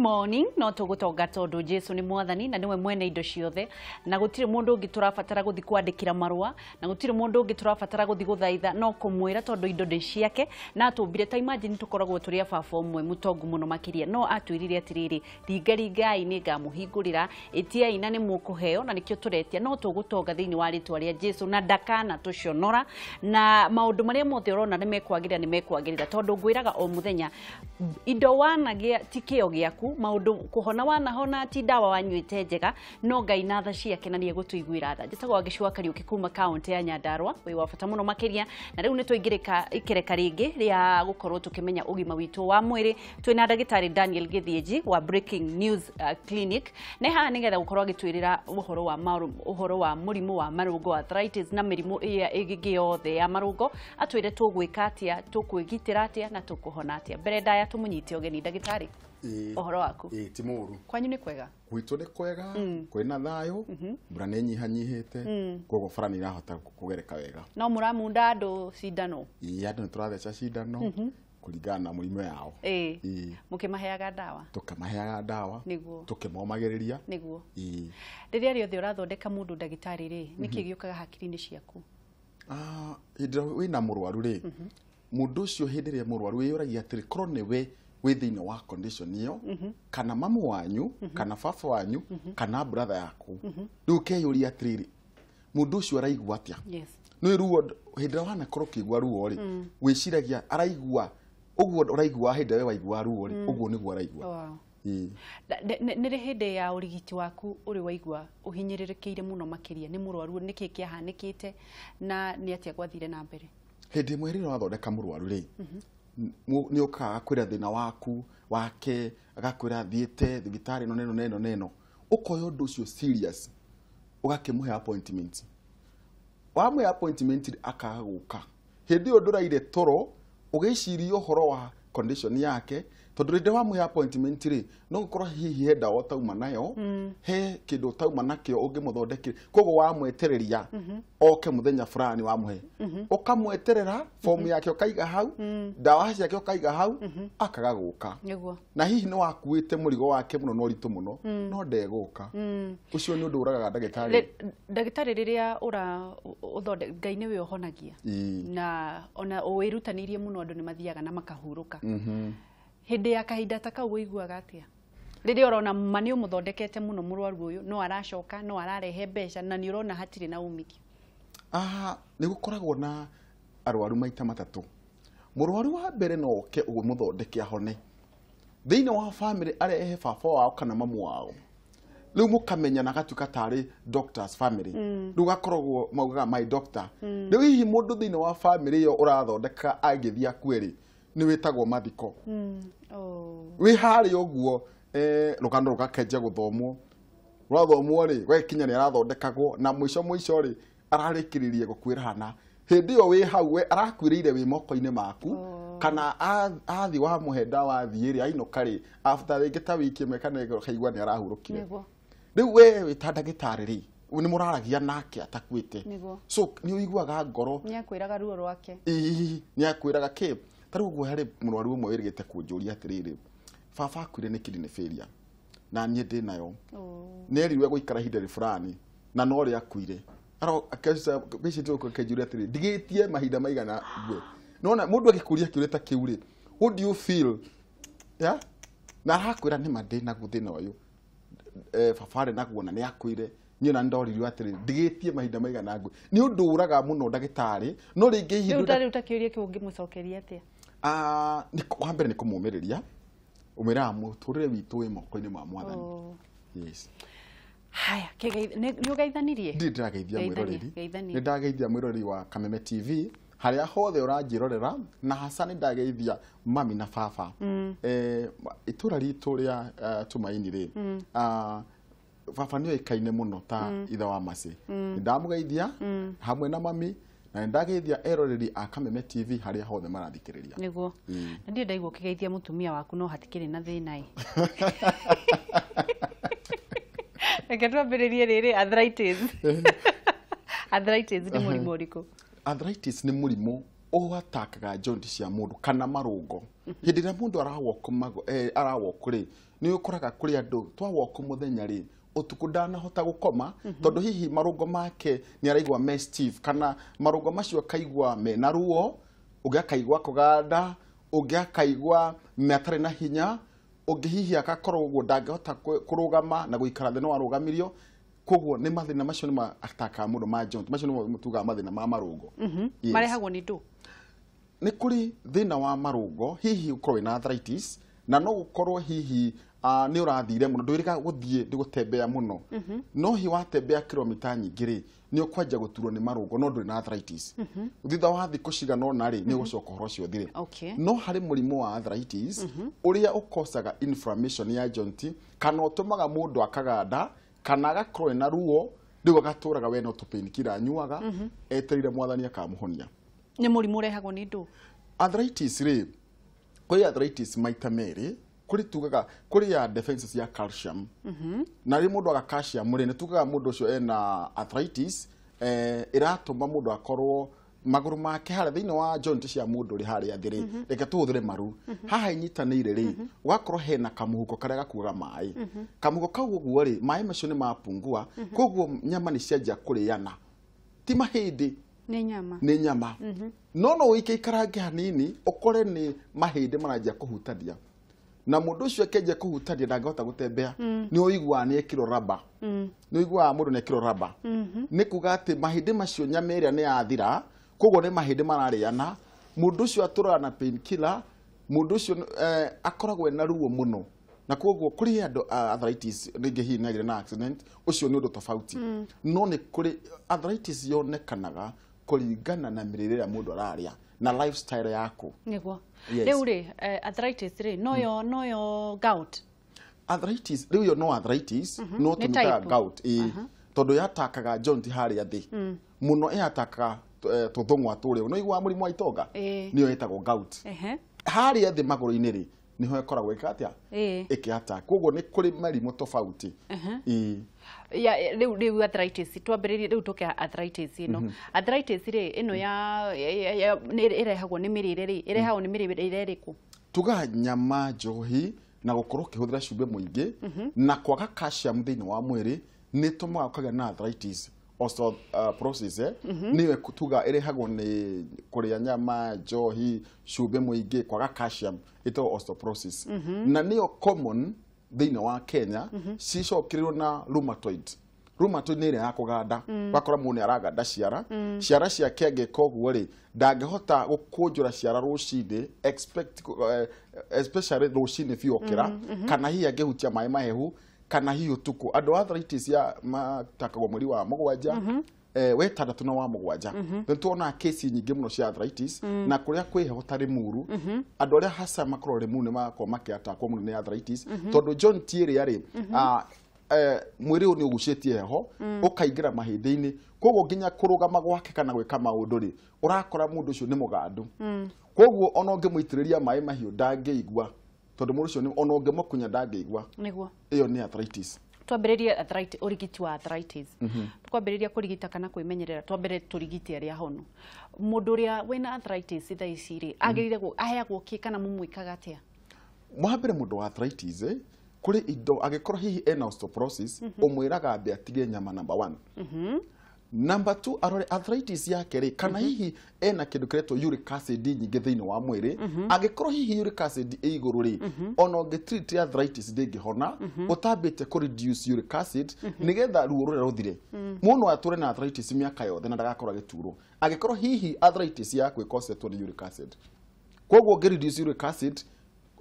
Morning. No tũgũtonga tondũ Jesu nĩ mwathani na nĩwe mwene indo ciothe, na gũtirĩ mũndũ ũngĩ tũrabatara gũthiĩ kwandĩkĩra marũa, na gũtirĩ mũndũ ũngĩ tũrabatara gũthiĩ gũthaitha, no kũmwĩra tondũ indo ndĩ ciake na atũmbire. Ta imagine tũkoragwo tũrĩ a baba ũmwe mũtongu mũno makĩria, no atwĩrire atĩrĩrĩ, ringaringai nĩ ngamũhingũrĩra, ĩtiai na nĩ mũkũheo, na nĩkĩo tũretia. No tũgũtonga thĩinĩ wa rĩtwa rĩa Jesu na ndakana tũconora, na maũndũ marĩa mothe ũrona nĩ mekwagĩrĩra, nĩ mekwagĩrĩra, tondũ ngwĩraga o mũthenya indo wanagĩa ti kĩo gĩaku, maũndũ kũhona wanahona ti ndawa wanyuĩte njega, no Ngai na tha ciake na nĩ egũtũiguĩra tha. Njĩtagwo Wangeci Kariũki kuma kaunti ya Nyandarua, wĩ wa bata mũno makĩria, na rĩu nĩ twaingĩrĩka ikereka rĩngĩ rĩa gũkorwo tũkĩmenya ũgima witũ wa mwĩrĩ. Twĩna ndagĩtarĩ Daniel Gĩthiĩnji wa Breaking News Clinic, na haha nĩgetha gũkorwo agĩtwĩrĩra ũhoro wa mũrimũ wa marũngo, arthritis, na mĩrimũ ĩrĩa ĩngĩ yothe ya marũngo, atwĩre tũgwĩka atĩa, tũkwĩgitĩra atĩa na tũkũhona atĩa. Mbere ndaya tũmũnyite ũgeni ndagĩtarĩ. Ũhoro waku? Ĩĩ, ti mũru. Kwanyu nĩ kwega? Gwitũ nĩ kwega, kwĩna thayũ, mbura nĩ nyihanyihĩte, koguo bara nĩ irahota kũgereka wega. No mũramunda andũ cindano? Ĩĩ, andũ nĩ tũratheca cindano kũringana na mũrimũ yao. Ĩĩ. Mũkĩmaheaga ndawa? Tũkĩmaheaga ndawa. Nĩguo. Tũkĩmomagĩrĩria. Nĩguo. Ĩĩ. Rĩrĩa rĩothe ũrathondeka mũndũ ndagĩtarĩ rĩ, nĩkĩ gĩũkaga hakiri-inĩ ciaku? Hĩndĩ ĩrĩa wĩna mũrwaru rĩ, mũndũ ũcio hĩndĩ ĩrĩa mũrwaru wĩyũragia atĩrĩ, korwo nĩwe wĩ thĩinĩ wa condition ĩyo, kana mamu wanyu, kana baba wanyu, kana brother yaku, rĩu ũkeyũria atĩrĩrĩ, mũndũ ũcio araigua atĩa? Nĩ ruo, hĩndĩ ĩrĩa wanakorwo ũkĩigua ruo rĩ, wĩciragia araigua ũguo ũraigua hĩndĩ ĩrĩa waigua ruo rĩ, ũguo nĩguo araigua. Nĩ rĩ hĩndĩ ya ũrigiti waku ũrĩ waigua ũhinyĩrĩrĩkĩire mũno makĩria nĩ mũrwaru, nĩkĩ kĩahanĩkĩte na nĩ atĩa gwathire na mbere? Hĩndĩ ĩmwe rĩrĩa wathondeka mũrwaru rĩ, nĩ ũkaga kwĩra thĩna waku wake, agakwĩra thiĩte thibitarĩ ĩno neno neno neno, ũkoya ũndũ ũcio serious, ũgakĩmũhe appointment. Wamũhe appointment akaga gũka. Hĩndĩ ĩyo ndũraire toro ũgĩciria ũhoro wa condition yake, tondũ rĩrĩa wamũhe appointment rĩ, no gũkorwo hihi he ndawa ũtauma nayo, he kĩndũ ũtauma nakĩo ũngĩmũthondekere, koguo wamwetereria oke mũthenya fulani wamũhe, ũkamweterera fomu yake ũkaiga hau, ndawa ciake ũkaiga hau, akaga gũka. Na hihi nĩ wakuĩte mũrigo wake mũno na ũritũ mũno, no ndegũka. Ũcio nĩ ũndũ ũragaga ndagĩtarĩ. Ndagĩtarĩ rĩrĩa ũra ũthonde, Ngai nĩwe ũhonagia, na ona wĩrutanĩirie mũno andũ nĩ mathiaga na makahurũka. Hĩndĩ ya kahinda ta kau ũiguaga atĩa? Rĩrĩa ũrona ma nĩ ũmũthondekete mũno mũrwaru ũyũ, no aracoka, no ararehe mbeca, na nĩ ũrona hatirĩ na umithio. Nĩ gũkoragwo na arwaru maita matatũ. Mũrwaru wa mbere no oke ũmũthondeke ahone. Thĩinĩ wa family arehe baba wao kana mamu wao. Rĩu mũkamenya na gatuĩka tarĩ doctor's family. Rĩu gakoragwo maugaga my doctor. Rĩu hihi mũndũ thĩinĩ wa family ĩyo ũrathondeka angĩthiĩ akue rĩ, nĩ wĩtagwo mathiko. Wĩ harĩa ũguo, rũgano rũgakenja gũthomwo. Rwathomwo rĩ, gwagĩkinya nĩ arathondekagwo, na mũico mũico rĩ, ararĩkĩrĩria gũkuĩra hana. Hĩndĩ ĩyo wĩ hau, we arakuĩrĩire wĩ moko-inĩ maku, kana athiĩ wamũhe ndawa athiĩ rĩ, ainũka rĩ, after rĩngĩ ta wiki ĩmwe kana ĩngĩ ũkaigua nĩ arahurũkire. Rĩu we wĩ ta ndagĩtarĩ rĩ, nĩ mũraragia nake atakuĩte. So nĩ ũiguaga ngoro. Nĩ akwĩraga ruo rwake. Ĩĩ, nĩ akwĩraga kĩ. Ta rĩu ũguo harĩ mũrwaru ũmwe wĩrĩgĩte kũnjũria atĩrĩrĩ, baba akuire nĩ kidney failure na niĩ ndĩ nayo. Nĩ erirwe gũikara ihinda fulani na no rĩ akuire. Patient ũyũ akĩnjũria atĩrĩrĩ, ndigĩtie mahinda maigana ngue. Nona mũndũ agĩkũria kĩũria ta kĩu rĩ, what do you feel? Yeah? Na arakwĩra nĩ ma ndĩ naguo thĩna ũyũ. Baba arĩ naguo na nĩ akuire. Niĩ ona nĩndoririo atĩrĩrĩ, ndigĩtie mahinda maigana ngue. Nĩ ũndũ ũraga mũno ndagĩtarĩ, no rĩngĩ hihi Rĩu ta rĩu ta kĩũria kĩu ũngĩmũcokeria atĩa? Wa mbere nĩ kũmũmĩrĩria, ũmwĩraga mũtũrĩre witũ wĩ moko-inĩ ma Mwathani. Yes. Haya, nĩ ũgeithanirie? Ndirĩ ndĩrageithia mwĩroreri. Geithania. Nĩ ndageithia mwĩroreri wa Kameme TV, harĩa hothe ũranjĩrorera, na hasa nĩ ndageithia mami na baba. Itũra ritũ rĩa Tumaini rĩ, baba nĩ oĩkaine mũno ta ithe wa Mercy. Nĩ ndamũgeithia hamwe na mami, na nĩ ndageithia eroreri a Kameme TV harĩa hothe marathikĩrĩria. Nĩguo. Na ndirĩ ndaigua ũkĩgeithia mũtumia waku no hatikĩrĩ na thĩna ĩ. Reke twambĩrĩrie rĩrĩ, arthritis. Arthritis nĩ mũrimũ ũrĩkũ? Arthritis nĩ mũrimũ Ũatakaga joint cia mũndũ kana marũngo. Hĩndĩ ĩrĩa mũndũ arawalk rĩ, nĩ ũkoraga kũrĩ andũ twawalk mũthenya rĩ, ũtukũ ndanahota gũkoma tondũ hihi marũngo make nĩ araigua me stiff, kana marũngo macio akaigua mena ruo, ũngĩ akaigua kũganda, ũngĩ akaigua me atarĩ na hinya, ũngĩ hihi agakorwo ũguo ndangĩhota kũrũgama na gũikara thĩ no arũgamirio. Koguo nĩ mathĩna macio nĩ matakaga mũndũ ma joint, macio nĩmo tugaga mathĩna ma marũngo. Yes. Marehagwo nĩ ndũ? Nĩ kũrĩ thĩna wa marũngo, hihi ũkorwo wĩna arthritis, na no gũkorwo hihi nĩ ũrathire mũno, ndwĩrĩga gũthiĩ gũtembea mũno, no hihi watembea kilomita nyingĩ rĩ, nĩ ũkwanjia gũturwo nĩ marũngo no ndũrĩ na arthritis. Thutha wa thikũ cigana ũna rĩ, nĩ ũgũcoka ũhoro ũcio ũthire. No harĩ mũrimũ wa arthritis ũrĩa ũkocaga inflammation ya joint, kana ũtũmaga mũndũ akaganda kana agakorwo ena ruo, rĩu agatũraga we no tũ-painkiller anyuaga, etereire mwathani akamũhonia. Nĩ mũrimũ ũrehagwo nĩ ndũ? Arthritis rĩ, kũrĩ arthritis maita merĩ, kũrĩ tugaga kũrĩ ya defenses ya calcium. Na rĩ mũndũ aga calcium rĩ, nĩ tugaga mũndũ ũcio ena arthritis, ĩratũma mũndũ akorwo magũrũ make harĩa thĩinĩ wa joint cia mũndũ rĩ, harĩa thĩ rĩ, reke tũhũthĩre maru haha inyitanĩire rĩ, ũgakorwo hena kamũhuko karĩa gakuaga maĩ. Kamũhuko kau ũguo rĩ, maĩ macio nĩ mapungua, koguo nyama nĩ cianjia kũrĩana, ti mahĩndĩ, nĩ nyama, nĩ nyama. No no ũikaikarange hanini ũkore nĩ mahĩndĩ maranjia kũhutania, na mũndũ ũcio akĩanjia kũhutania ndangĩhota gũtembea. Nĩ ũiguaga nĩ ekĩrwo raba, nĩ ũiguaga mũndũ nĩ ekĩrwo raba. Nĩ kuga atĩ mahĩndĩ macio nyama ĩrĩa nĩ yathira, koguo nĩ mahĩndĩ mararĩana. Mũndũ ũcio atũraga na painkiller, mũndũ ũcio akoragwo ena ruo mũno, na koguo kũrĩ andũ arthritis rĩngĩ hihi nĩ agĩre na accident, ũcio nĩ ũndũ tofauti. No nĩ kũrĩ arthritis yonekanaga kũringana na mĩrĩre ĩrĩa mũndũ ararĩa na lifestyle yaku. Nĩguo. Yes. Rĩu rĩ, arthritis rĩ, noyo gout? Arthritis rĩu yo no arthritis, no Nĩ tũmĩtaga type. gout, ĩĩ, tondũ yatakaga joint harĩa thĩ mũno, ĩyatakaga tũthũng'wa tũrĩa no iguaga mũrimũ wa itonga, nĩyo ĩtagwo gout. Harĩa thĩ magũrũ-inĩ rĩ, nĩho ĩkoragwo ĩka atĩa, ĩkĩattack. Koguo nĩ kũrĩ mĩrimũ tofauti. Ĩĩ. Ya rĩu arthritis twambĩrĩrie, rĩu tũke arthritis ĩno. Arthritis rĩ, ĩno ya nĩ ĩrehagwo nĩ mĩrĩre rĩ, ĩrehagwo nĩ mĩrĩre ĩrĩkũ? Tugaga nyama, njohi na gũkorwo ũkĩhũthĩra cumbĩ mũingĩ na kwaga calcium thĩinĩ wa mwĩrĩ nĩ ĩtũmaga ũkagĩa na arthritis, osteoporosis, nĩyo tuga ĩrehagwo nĩ kũrĩa nyama, njohi, cumbĩ mũingĩ, kwaga calcium, ĩtagwo osteoporosis. Na nĩyo common thĩinĩ wa Kenya, cicokereirio na rheumatoid. Rheumatoid nĩ ĩrĩa ya kũganda, ũgakora mũndũ nĩ araganda ciara, ciara ciake angĩka ũguo rĩ, ndangĩhota gũkũnjũra ciara rũcinĩ, expect especially rũcinĩ biũ okĩra, kana hihi angĩhutia maĩ mahehu, kana hihi ũtukũ. Andũ a arthritis ya matakagwo mweri wa 7, wetandatũ na wa 7, nĩ tuonaga kesi nyingĩ mũno cia arthritis, na kũrĩa kwĩ heho ta Limuru, andũ arĩa hasa makoragwo Limuru nĩ makoragwo makĩatakwo mũno nĩ arthritis, tondũ joint ĩrĩa rĩ, mwĩrĩ ũyũ nĩ ũgucĩtie heho ũkaingĩra mahĩndĩ-inĩ, koguo nginya kũrũgama gwake kana gwĩka maũndũ rĩ, ũrakora mũndũ ũcio nĩ mũgandu. Koguo ona ũngĩmũitĩrĩria maĩ mahiũ ndangĩigua, tondũ mũndũ ũcio ona ũngĩmũkunya ndangĩigua. Nĩguo. Ĩyo nĩ arthritis. Twambĩrĩrie arthritis, ũrigiti wa arthritis. Twambĩrĩria kũrigita kana kwĩmenyerera, twambere tũrigite arĩa ahonu. Mũndũ ũrĩa wĩna arthritis thaa ici rĩ, agĩrĩire aheagwo kĩ kana mũmwĩkaga atĩa? Wa mbere mũndũ wa arthritis, kũrĩ indo angĩkorwo hihi ena osteoporosis, ũmwĩraga ambe atige nyama number 1. Number 2, arore arthritis yake rĩ, kana hihi ena kĩndũ kĩretwo uric acid nyingĩ thĩinĩ wa mwĩrĩ. Angĩkorwo hihi uric acid ĩ igũrũ rĩ, ona ũngĩ treat arthritis ndĩngĩhona ũtambĩte kũ reduce uric acid nĩgetha ruo rũrĩa rũthire. Mũndũ no atũre na arthritis mĩaka yothe na ndagakorwo agĩturwo, angĩkorwo hihi arthritis yaku ĩkosetwo nĩ uric acid. Koguo ũngĩ reduce uric acid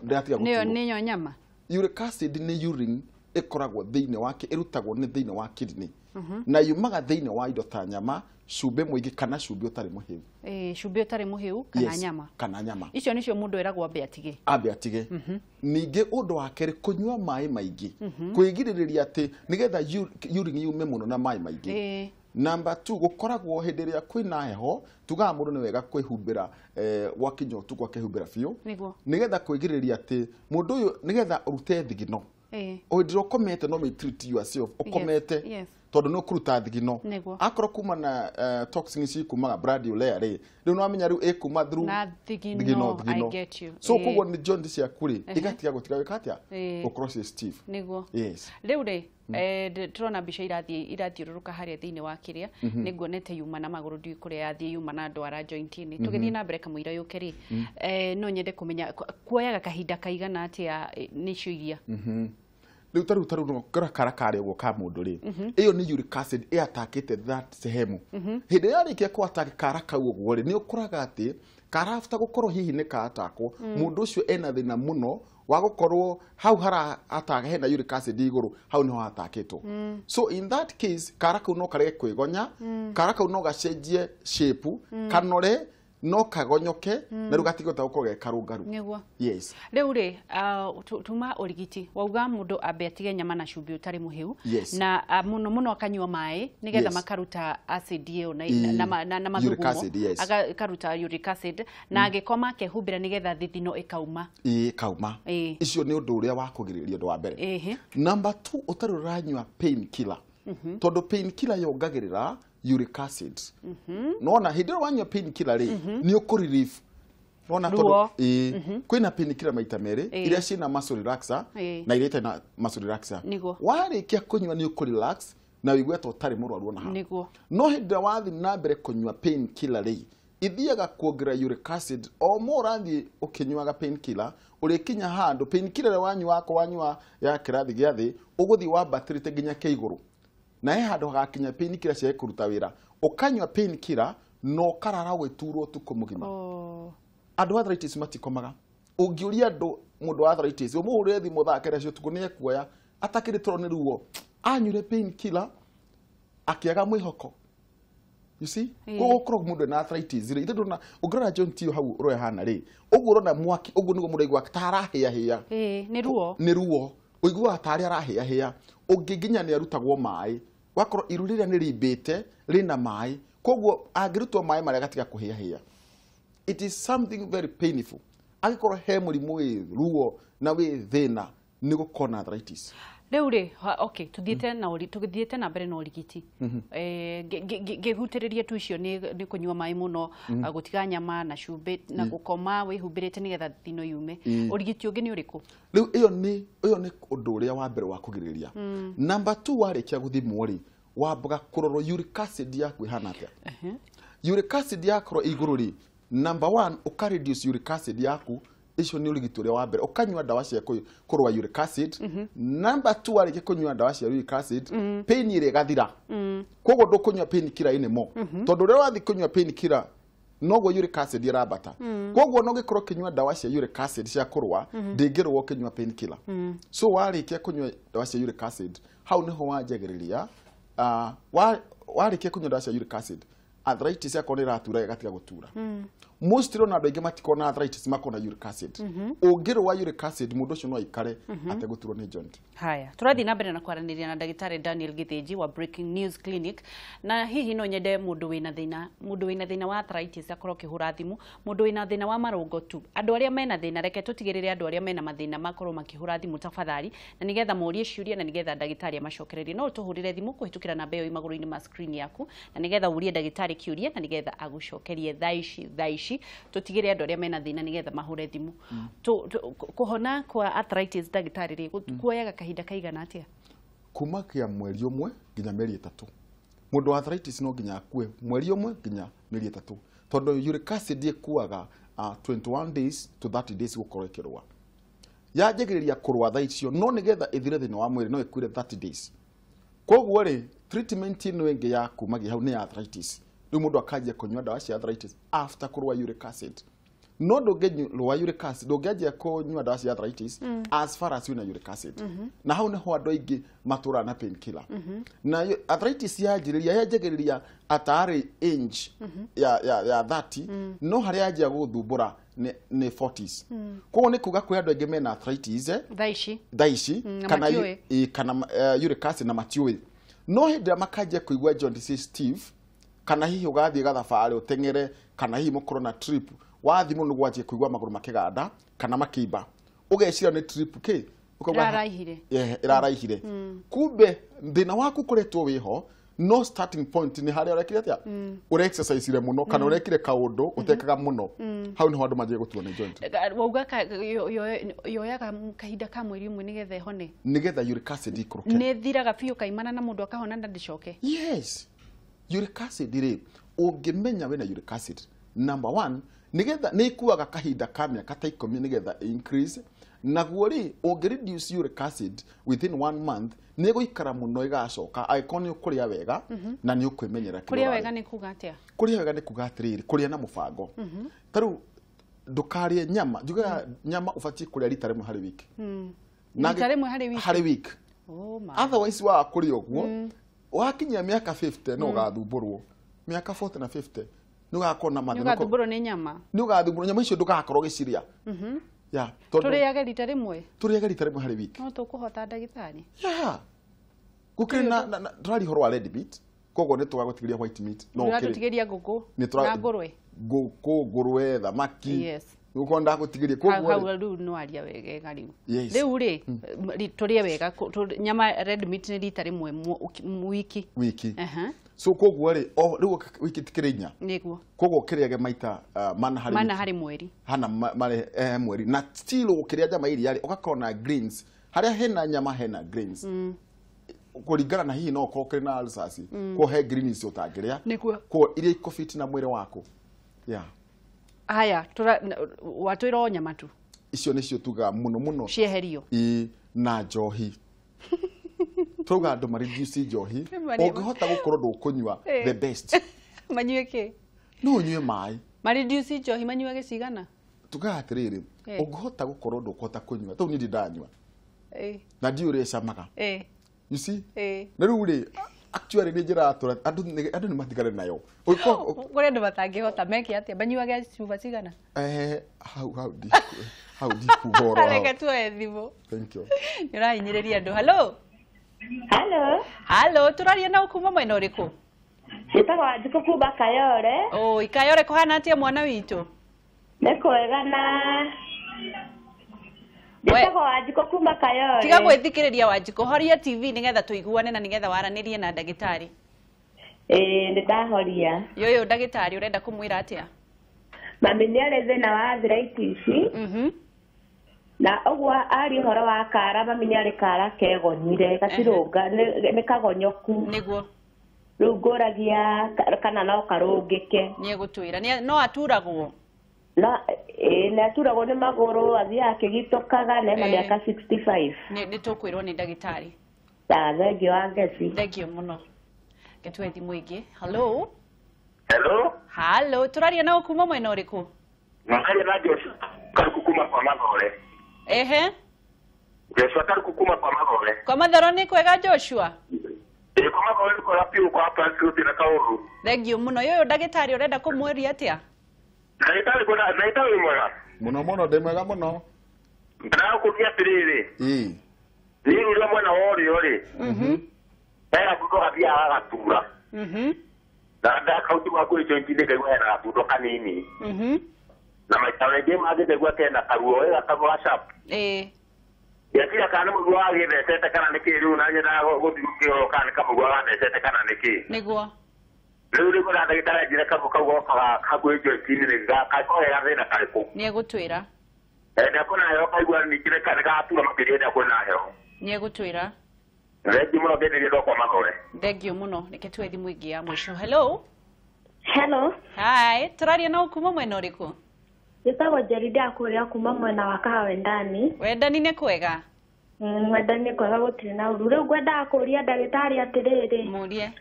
ndĩratiga Nĩyo gũturwo. nĩyo nyama. Uric acid nĩ urine ĩkoragwo thĩinĩ wake, ĩrutagwo nĩ thĩinĩ wa kidney, na yumaga thĩinĩ wa indo ta nyama, cumbĩ mũingĩ kana cumbĩ ũtarĩ mũhĩu. Cumbĩ ũtarĩ mũhĩu kana Yes, nyama. kana nyama. Icio nĩcio mũndũ eragwo ambe atige. Ambe atige. Ningĩ ũndũ wa kerĩ, kũnyua maĩ maingĩ, kwĩgirĩrĩria atĩ nĩgetha urine yume mũno na maĩ maingĩ. Number 2, gũkoragwo hĩndĩ ĩrĩa kwĩna heho, tugaga mũndũ nĩ wega kwĩhumbĩra, gwakinya ũtukũ akehumbĩra biũ. Nĩguo. Nĩgetha kwĩgirĩrĩria atĩ mũndũ ũyũ, nĩgetha ũrute thigino. O hĩndĩ ĩrĩa ũkomete no may treat yourself, ũkomete. Tondũ nĩ ũkũruta thigino. Nĩguo. Akorwo kuma na toxin ici kumaga blood urea rĩ, rĩu nĩ wamenya rĩu ĩkuma through Na thigino, thigino. I get you. So koguo nĩ joint ciaku rĩ igatiga gũtiga gwĩka atĩa? Ĩĩ. Gũkorwo ciĩ stiff. Nĩguo. Yes. Rĩu rĩ, tũrona mbica irathiũrũrũka harĩa thĩinĩ wa kĩrĩa nĩ nguonete yuma na magũrũ, ndiũĩ kũrĩa yathiĩ yuma na ndwara joint-inĩ. Tũgĩthiĩ na mbere kamũira yũke rĩ, no nyende kũmenya kuoyaga kahinda kaigana atĩa, nĩcio iria? Rĩu tarĩu no ngora kara karĩa ũguo ka mũndũ rĩ, ĩyo nĩ uric acid ĩatakĩte that sehemu. Hĩndĩ ĩrĩa yarĩkia kũ-attack kara kau ũguo rĩ, nĩ ũkoraga atĩ kara after gũkorwo hihi nĩ kaatakwo, mũndũ ũcio ena thĩna mũno wa gũkorwo hau hara attack hena uric acid igũrũ, hau niho hatakĩtwo. So in that case kara kau no karege kwĩgonya, kara kau no gacenjie shape, kanore, no kagonyoke na rĩu gatigĩhota gũkorwo ge karũngaru. Nĩguo. Yes. Rĩu rĩ, tuma ũrigiti wauga mũndũ ambe atige nyama na cumbĩ ũtarĩ mũhĩu, Yes. na mũno mũno akanyua maĩ nĩgetha makaruta acid ĩyo na, na Uric mathugumo. acid, yes. Akaruta uric acid na agĩkoma akehumbĩra nĩgetha thithino ĩkauma. Ĩĩ, kauma. Icio nĩ ũndũ ũrĩa wa kũgirĩrĩria, ũndũ wa mbere. Number 2, ũtarĩ ũranyua pain killer, tondũ pain killer yongagĩrĩra uric acid. Nona hĩndĩ ĩrĩa wanyua pain killer rĩ, nĩ ũkũ relief nona tondũ Ruo. Ĩĩ, kwĩna pain killer maita merĩ, iria ciĩna muscle relaxer na iria itarĩ na muscle relaxer. Warĩkia kũnyua nĩ ũkũ relax na ũigue ta ũtarĩ mũrwaru ona ha. No hĩndĩ ĩrĩa wathiĩ na mbere kũnyua pain killer rĩ, ithiaga kuongerera uric acid. O mo ũrathiĩ ũkĩnyuaga pain killer, ũrĩkinya handũ pain killer ĩrĩa wanyua wako wanyua ya kĩrathi gĩa thĩ, ũgũthiĩ wambatĩrĩte nginya kĩa igũrũ, na he handũ hagakinya pain killer ciage kũruta wĩra, ũkanyua pain killer na ũkarara ũgĩturwo ũtukũ mũgima. Andũ a arthritis matikomaga. Ũngĩũria andũ mũndũ wa arthritis ũmũhũrĩre thimũ thaa kenda cia ũtukũ, nĩ ekuoya atakĩrĩ toro nĩ ruo, anyure pain killer akĩaga mwĩhoko, you see. Koguo gũkorwo mũndũ ena arthritis rĩ, ithe ndũrona ũngĩrora joint ĩyo hau ũrĩa ĩhana rĩ, ũguo ũrona mwaki ũguo nĩguo mũndũ aiguaga ta arahĩahĩa. Ĩĩ, nĩ ruo. Nĩ ruo, ũiguaga tarĩ arahĩahĩa. Ũngĩ nginya nĩ arutagwo maĩ, wakorwo iru rĩrĩa nĩ rĩimbĩte rĩna maĩ, koguo angĩrutwo maĩ marĩa agatiga kũhĩahĩa. It is something very painful. Angĩkorwo he mũrimũ wĩ ruo na wĩ thĩna, nĩ gũkorwo na arthritis. Rĩu rĩ, okay, tũthiĩte na tũthiĩte na mbere na ũrigiti. Ngĩhutĩrĩria tu icio nĩ kũnyua maĩ mũno, gũtiga nyama na cumbĩ na gũkoma wĩhumbĩrĩte nĩgetha thino yume. Ũrigiti ũngĩ nĩ ũrĩkũ? Rĩu ĩyo nĩ ũndũ ũrĩa wa mbere wa kũgirĩrĩria. Number 2, warĩkia gũthimwo rĩ, wambaga kũrorwo uric acid yaku ĩhana atĩa. Uric acid yakorwo ĩ igũrũ rĩ, number 1, ũka reduce uric acid yaku. Icio nĩ ũrigiti ũrĩa wa mbere, ũkanyua ndawa cia kũrũa uric acid. Number 2, warĩkia kũnyua ndawa cia uric acid, pain ĩrĩa ĩgathira. Koguo ndũkũnyua pain killer anymore, tondũ ũrĩa wathiĩ kũnyua pain killer noguo uric acid ĩrambata. Koguo no gĩkorwo ũkĩnyua ndawa cia uric acid cia kũrũa, ndĩngĩrũa ũkĩnyua pain killer. So warĩkia kũnyua ndawa cia uric acid, hau nĩho wanjagĩrĩria, warĩkia kũnyua ndawa cia uric acid, arthritis yakorwo nĩ ĩratura ĩgatiga gũtura. Most rona andũ aingĩ matikorwo na arthritis, makorwo na uric acid. Ũngĩrũa uric acid, mũndũ ũcio no aikare ategũturwo nĩ joint. Haya, tũrathiĩ na mbere na kwaranĩria na ndagĩtarĩ Daniel Gĩthĩnji wa Breaking News Clinic, na hihi no nyende mũndũ wĩna thĩna wa arthritis akorwo akĩhũra thimũ, mũndũ wĩna thĩna wa marũngo tu, andũ arĩa mena thĩna, reke tũtigĩrĩre andũ arĩa mena mathĩna makorwo makĩhũra thimũ tafadhali, na nĩgetha morie ciũria na nĩgetha ndagĩtarĩ amacokererie. No ũtũhũrĩre thimũ kũhĩtũkĩra namba ĩyo ĩ magũrũ-inĩ ma screen yaku, na nĩgetha ũrie ndagĩtarĩ kĩũria na nĩgetha agũcokerie thaa ici. Thaa ici tũtigĩre andũ arĩa mena thĩna nĩgetha mahũre thimũ. Kũhona kwa arthritis, ndagĩtarĩ rĩ, kuoyaga kahinda kaigana atĩa? Kuma kĩa mweri ũmwe nginya mĩeri 3. Mũndũ wa arthritis no nginya akue mweri ũmwe nginya mĩeri 3, tondũ uric acid ĩkuaga 21 days to 30 days gũkorwo ĩkĩrũa. Yanjagĩrĩria kũrũa thaa icio, no nĩgetha ĩthire thĩinĩ wa mwĩrĩ no ĩkuire 30 days. Koguo rĩ, treatment ĩno ĩngĩ ya kumagia hau nĩ ya arthritis. Rĩu mũndũ akanjia kũnyua ndawa cia arthritis after kũrũa uric acid. No ndũngĩrũa uric acid, ndũngĩanjia kũnyua ndawa cia arthritis as far as wĩna uric acid. Na hau nĩho andũ aingĩ matũraga na pain killer. Na arthritis yanjagĩrĩria atarĩ age ya 30, no harĩa yanjia gũgũthumbũra nĩ 40s. Koguo nĩ kuga kwĩ andũ aingĩ mena arthritis thaa ici, thaa ici na kana matiũĩ. Kana uric acid na matiũĩ. No hĩndĩ ĩrĩa makanjia kũigua joint ci stiff, kana hihi ũgathiĩ gathabarĩ ũteng'ere, kana hihi mũkorwo na trip, wathiĩ mũno nĩguo wanjie kũigua magũrũ makĩganda kana makĩimba, ũgeciria nĩ trip kĩ Ũkauga, Ĩraraihire. Yeah, ĩraraihire. Kumbe thĩna waku ũkoretwo wĩho, no starting point nĩ harĩa ũrekire atĩa, ũre exercise mũno kana ũrekire kaũndũ ũtekaga mũno. Hau nĩho andũ manjagia gũturwo nĩ joint. Wauga yoyaga kahinda ka mweri ũmwe nĩgetha ĩhone? Nĩgetha uric acid ikũrũke. Nĩ thiraga biũ kaimana na mũndũ akahona na ndĩcoke? Yes, uric acid rĩ, ũngĩmenya wĩna uric acid, number one, nĩgetha nĩ ikuaga kahinda ka mĩaka ta 10 nĩgetha increase. Naguo rĩ, ũngĩ reduce uric acid within one month, nĩ ĩgũikara mũno ĩgacoka, angĩkorwo nĩ ũkũrĩa wega na nĩ ũkwĩmenyerera kĩrĩa Kũrĩa ũrarĩa. wega nĩ kuga atĩa? Kũrĩa wega nĩ kuga atĩrĩrĩ, kũrĩa na mũbango. Ta rĩu ndũkarĩe nyama, njugaga nyama ũbatiĩ kũrĩa rita rĩmwe harĩ wiki. Na Rita rĩmwe harĩ wiki? Harĩ wiki. Oh my. Otherwise waga kũrĩa ũguo, wakinyia mĩaka 50 no ũgathumbũrwo. Mĩaka 40 na 50 nĩ ũgakorwo na Nĩ mathĩna. ũgathumbũrwo nĩ nyama. Nĩ ũgathumbũrwo nyama icio, ndũgakorwo ũgĩcirĩa. Yeah, tondũ Tũrĩage rita rĩmwe? Tũrĩage rita rĩmwe harĩ wiki. No tũkũhota, ndagĩtarĩ? Yeah, gũkĩrĩ na tũraria ũhoro wa red meat, koguo nĩ tũgagũtigĩria white meat no ũkĩrĩ Ũratũtigĩria ngũkũ nĩ na ngũrwe. Ngũkũ, ngũrwe, thamaki. Gũkorwo ndagũtigĩria. Hau Koguo hau rĩ, rĩu nĩ waria wega rĩu. Rĩu rĩ, tũrĩe wega, nyama red meat nĩ rita rĩmwe wiki. Wiki. So koguo rĩ, o rĩu wiki tikĩrĩ inya. Nĩguo. Koguo ũkĩrĩage maita mana harĩ Mana wiki. harĩ mweri. Hana marĩ mweri, na still ũkĩrĩa nyama iria rĩ, ũgakorwo na greens. Harĩa hena nyama hena greens, kũringana na hihi no ũkorwo ũkĩrĩ na ulcers, koguo he greens ũtangĩrĩa. Nĩguo. Koguo iria ikũfit na mwĩrĩ waku, yeah. Haya, watwĩra o nyama tu. Icio nĩcio tugaga mũno mũno. Cieherio. Ĩ, na njohi, turauga andũ mareduce njohi. Ũngĩhota gũkorwo ndũkũnyua, the best. Manyue kĩ? No ũnyue maĩ. Mareduce njohi, manyuage cigana? Tugaga atĩrĩrĩ, ũngĩhota gũkorwo ndũkũhota kũnyua, tau niĩ ndindanyua na ndiũ ũrĩa ĩcamaga. You see? Na rĩu rĩ, actually nĩ njĩra tũra andũ nĩ matigane nayo. Ũngĩkorwo Kũrĩ andũ matangĩhota, meke atĩa? Manyuage cuba cigana? Hau ndikuga ũhoro hau. Reke tuoe thimũ. Thank you. Nĩ ũrahinyĩrĩria andũ. Hello. Hello. Hello, tũraria na kuma mwena ũrĩkũ? Njĩtagwo Wanjikũ kuma Kayore. Oi, Kayore kũhana atĩa, mwana witũ? Nĩ kwega. Na njĩtagwo Wanjikũ kuma Kayore. Tiga gwĩthikĩrĩria, Wanjikũ, horia TV nĩgetha tũiguane na nĩgetha waranĩrie na ndagĩtarĩ. Ĩĩ, nĩ ndahoria. Yũyũ ndagĩtarĩ, ũrenda kũmwĩra atĩa? Mami nĩ arĩ thĩna wa arthritis. Na ũguo aria ũhoro wa kara, mami nĩ arĩ kara kegonyire gatirũnga, nĩ kagonyoku. Rĩu ngũragia kana no karũngĩke. Nĩ egũtwĩra. No aturagwo? No ĩĩ, nĩ aturagwo nĩ magũrũ, athiaga akĩgitũkaga na ena mĩaka 65. Nĩ tũkwĩrwo nĩ ndagĩtarĩ. Ta thengiũ wa Ngeci. Thengiũ mũno. Reke thimũ ĩngĩ. Hello. Hello. Hello, tũraria na kuma mwena ũrĩkũ? Mwaria na Joshua Karuku kuma kwa Mathore. Joshua Karuku kuma kwa Mathore. Kwa Mathoro nĩ kwega, Joshua? Ĩ, kwa Mathore nĩ kwega piũ, kwa hapa gũtirĩ kaũru. Thengiũ mũno. Yũyũ ndagĩtarĩ, ũrenda kũmwĩria atĩa? Ndagĩtarĩ, kwenda ndagĩtarĩ, wĩ mwega? Mũno mũno, ndĩ mwega mũno. Ndĩrakũria atĩrĩrĩ. Niĩ rũrĩa mwena wa ũrĩo rĩ, hena gatundo gathiaga gagatura. Na ndakauti wa kũrĩ joint-inĩ ngaigua hena gatundo kanini. Na maita maingĩ mangĩ ngaigua kena karuo, wega karuo ga sharp. Ndiakinya kana nĩ mũguo wagĩthecete kana nĩ kĩ. Rĩu na nyendaga gũthiĩ gũkĩrorwo kana nĩ kamũguo gathecete kana nĩ kĩ. Rĩu rĩmwe na ndagĩtarĩ anjĩre karuo kau gokaga hakuhĩ joint-inĩ nĩ kangĩkorwo ge gathĩna karĩkũ. Nĩ egũtwĩra. Ndakwĩna heho, kaigua ningĩ nĩ gatura makĩria rĩrĩa kwĩna heho. Nĩ egũtwĩra. Thengiũ mũno, ngeithĩrie ndokwa Mathore. Thengiũ mũno. Reke tuoe thimũ ĩngĩ ya mũico. Hello. Hello. Hi, tũraria na kuma mwena ũrĩkũ? Njĩtagwo Jerida kũrĩa kuma mwena wa Kahawendani. Wendani nĩ kwega? Wendani nĩ kwega, gũtirĩ na ũru. Rĩu ngwendaga kũũria ndagĩtarĩ atĩrĩrĩ. Mũrie.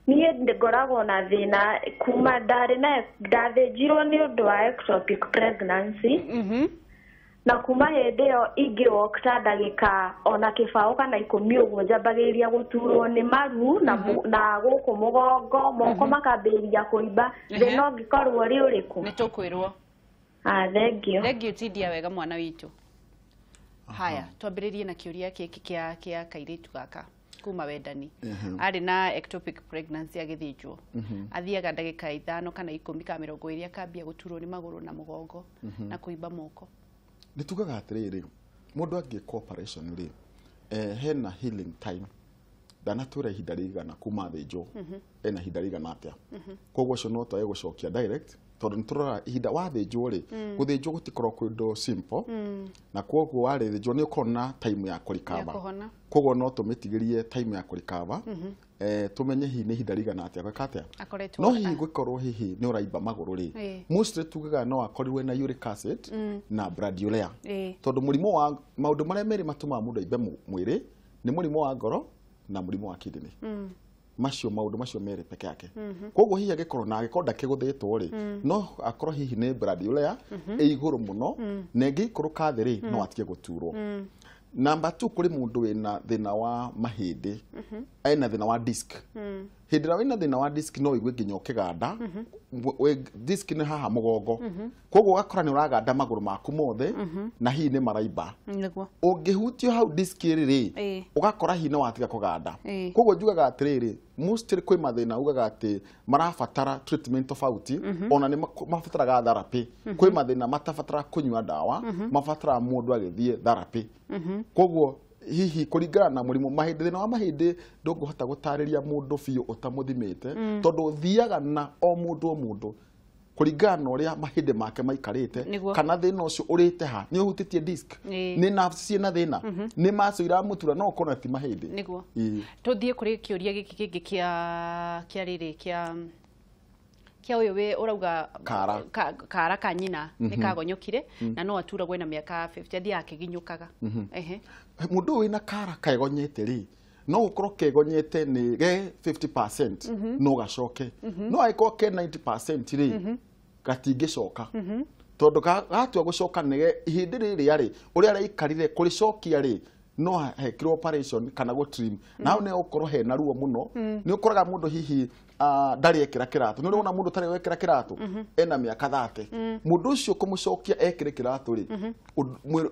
Niĩ ngoragwo na thĩna kuma ndarĩ na ndathĩnjirwo nĩ ũndũ wa ectopic pregnancy. Na kuma hĩndĩ ĩyo ingĩwalk ta ndagĩka ona kĩbaũ kana 10 ũguo, njambagĩrĩria gũturwo nĩ maru na na gũkũ mũgongo, moko makambĩrĩria kũimba. Thĩna ũngĩkorwo ũrĩ ũrĩkũ? Nĩ tũkwĩrwo. Ah, thengiũ. Thengiũ, tindia wega, mwana witũ. Haya, twambĩrĩrie na kĩũria gĩkĩ kĩa kairĩtu gaka kuma Wendani. Arĩ na ectopic pregnancy, agĩthĩnjwo, athiaga ndagĩka 5 kana 10 kana 20 akambia gũturwo nĩ magũrũ na mũgongo na kũimba moko. Nĩ tugaga atĩrĩrĩ, Mũndũ angĩkwo operation rĩ, hena healing time. Ndanatwĩra ihinda rĩigana kuma thĩnjwo, ena ihinda rĩigana atĩa. Koguo ũcio no twage gũcokia direct tondũ nĩ tũrora ihinda wathĩnjwo rĩ, gũthĩnjwo gũtikoragwo kwĩ ũndũ simple, na koguo warĩthĩnjwo nĩ ũkoragwo na time ya kũrikaba. Koguo no tũmĩtigĩrie time ya kũrikaba, tũmenye hihi nĩ ihinda rĩigana atĩa gwĩka atĩa. No hihi gũkorwo hihi nĩ ũraimba magũrũ rĩ, mostly tugaga no akorirwe na uric acid na blood urea. Tondũ mũrimũ wa maũndũ marĩa merĩ matũmaga mũndũ aimbe mwĩrĩ nĩ mũrimũ wa ngoro na mũrimũ wa kidney. Macio maũndũ macio merĩ peke yake. Koguo hihi angĩkorwo na angĩkorwo ndakĩgũthĩtwo rĩ, no akorwo hihi nĩ blood urea ĩ igũrũ mũno, na ĩngĩikũrũka thĩ rĩ, no atige gũturwo. Number 2, kũrĩ mũndũ wĩna thĩna wa mahĩndĩ, ena thĩna wa disc. Hĩndĩ ĩrĩa wĩna thĩna wa disc no ũigue nginya ũkĩganda. Disc nĩ haha mũgongo. Koguo ũgakora nĩ ũraganda magũrũ maku mothe, na hihi nĩ maraimba. Ũngĩhutio hau disc ĩrĩ rĩ, ũgakora hihi nĩ watiga kũganda. Koguo njugaga atĩrĩrĩ, mostly kwĩ mathĩna ugaga atĩ marabatara treatment tofauti, ona nĩ mabataraga therapy. Kwĩ mathĩna matabatara kũnyua ndawa, mabataraga mũndũ agĩthiĩ therapy. Koguo hihi kũringana na mũrimũ mahĩndĩ, thĩna wa mahĩndĩ ndũngĩhota gũtarĩria mũndũ biũ ũtamũthimĩte, tondũ ũthiaga na o mũndũ o mũndũ kũringana na ũrĩa mahĩndĩ make maikarĩte, kana thĩna ũcio ũrĩte ha, nĩ ũhutĩtie disc, nĩ nerves ciĩna thĩna, nĩ maco iramũtura, no ũkorwo ti mahĩndĩ. Nĩguo. Tũthiĩ kũrĩ kĩũria gĩkĩ kĩngĩ kĩa rĩrĩ kĩa ũyũ wĩ ũrauga kara ka nyina nĩ kagonyokire na no aturagwo na mĩaka 50 athiaga akĩginyũkaga. Mũndũ ũyũ wĩna kara kegonyete rĩ, no gũkorwo kegonyete nĩ ge 50% no gacoke, no angĩkorwo ke 90% rĩ, gatingĩcoka. Tondũ gatua gũcoka nĩ ihĩndĩ rĩrĩa rĩ, ũrĩa araikarire kũrĩcokia rĩ, no hekirwo operation kana gũ trim, na hau nĩ gũkorwo hena ruo mũno. Nĩ ũkoraga mũndũ hihi ndarĩ ekĩra kĩratũ. Nĩ ũrona mũndũ ũtarĩ wekĩra kĩratũ ena mĩaka 30, mũndũ ũcio kũmũcokia ekĩre kĩratũ rĩ,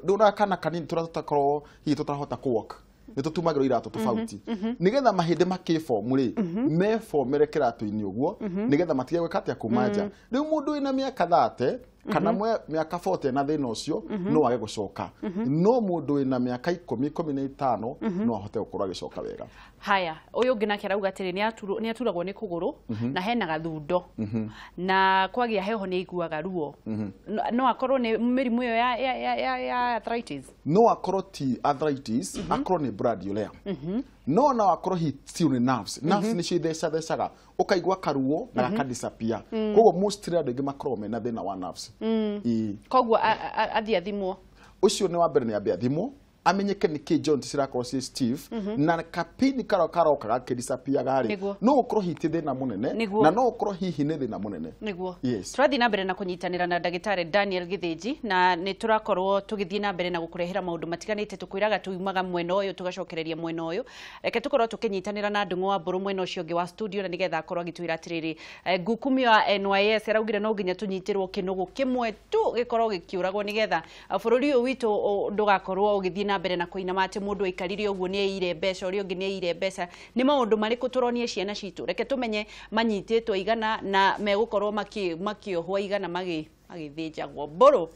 ndũona kana kanini tũrĩa tũtakorwo hihi tũtarahota kũ walk, nĩ tũtumagĩrwo iratũ tofauti, nĩgetha mahĩndĩ makĩbomu rĩ, mebomere kĩratũ-inĩ ũguo, nĩgetha matige gwĩka atĩa kuma nja. Rĩu mũndũ wĩna mĩaka 30 kana mĩaka 40 na thĩna ũcio no age gũcoka, no mũndũ wĩna mĩaka 10, 15 no ahote gũkorwo agĩcoka wega. Haya, ũyũ ũngĩ nake arauga atĩrĩ nĩ aturagwo nĩ kũgũrũ na hena gathundo, na kwagĩa heho nĩ aiguaga ruo. No akorwo nĩ mĩrimũ ĩyo ya arthritis? No akorwo ti arthritis, akorwo nĩ blood urea. No no akorwo hi still nĩ nerves. Nerves nĩcio ithecathecaga, ũkaigua karuo na gakadisappear. Koguo mostly andũ aingĩ makoragwo mena thĩna wa nerves. Koguo athiĩ athimwo. Ũcio nĩ wa mbere, nĩ ambe athimwo, amenyeke nĩ kĩ joint cirakorwo ciĩ stiff, na kapini karĩa karoka gakĩdisappear rĩ, no ũkorwo hihi ti thĩna mũnene, na no ũkorwo hihi nĩ thĩna mũnene. Nĩguo. Tũrathiĩ na mbere na kũnyitanĩra na ndagĩtarĩ Daniel Gĩthĩnji, na nĩ tũrakorwo tũgĩthiĩ na mbere na gũkũrehera maũndũ matiganĩte. Tũkwĩraga tuumaga mwena ũyũ tũgacokereria mwena ũyũ. Reke tũkorwo tũkĩnyitanĩra na Ndung'u wa Mbũrũ mwena ũcio ũngĩ wa studio, na nĩgetha akorwo agĩtwĩra atĩrĩrĩ, ngukumio ya NYS araugire no nginya tũnyitĩrwo kĩnũgũ kĩmwe tu gĩkorwo gĩkĩũragwo, nĩgetha bũrũri ũyũ witũ ndũgakorwo ũgĩthiĩ na mbere na kũinama atĩ mũndũ aikarire ũguo nĩ aire mbeca, ũrĩa ũngĩ nĩ aire mbeca. Nĩ maũndũ marĩkũ tũronie ciana citũ? Reke tũmenye manyitĩtwo igana na megũkorwo makĩohwo igana magĩthĩnjagwo. Mbũrũ.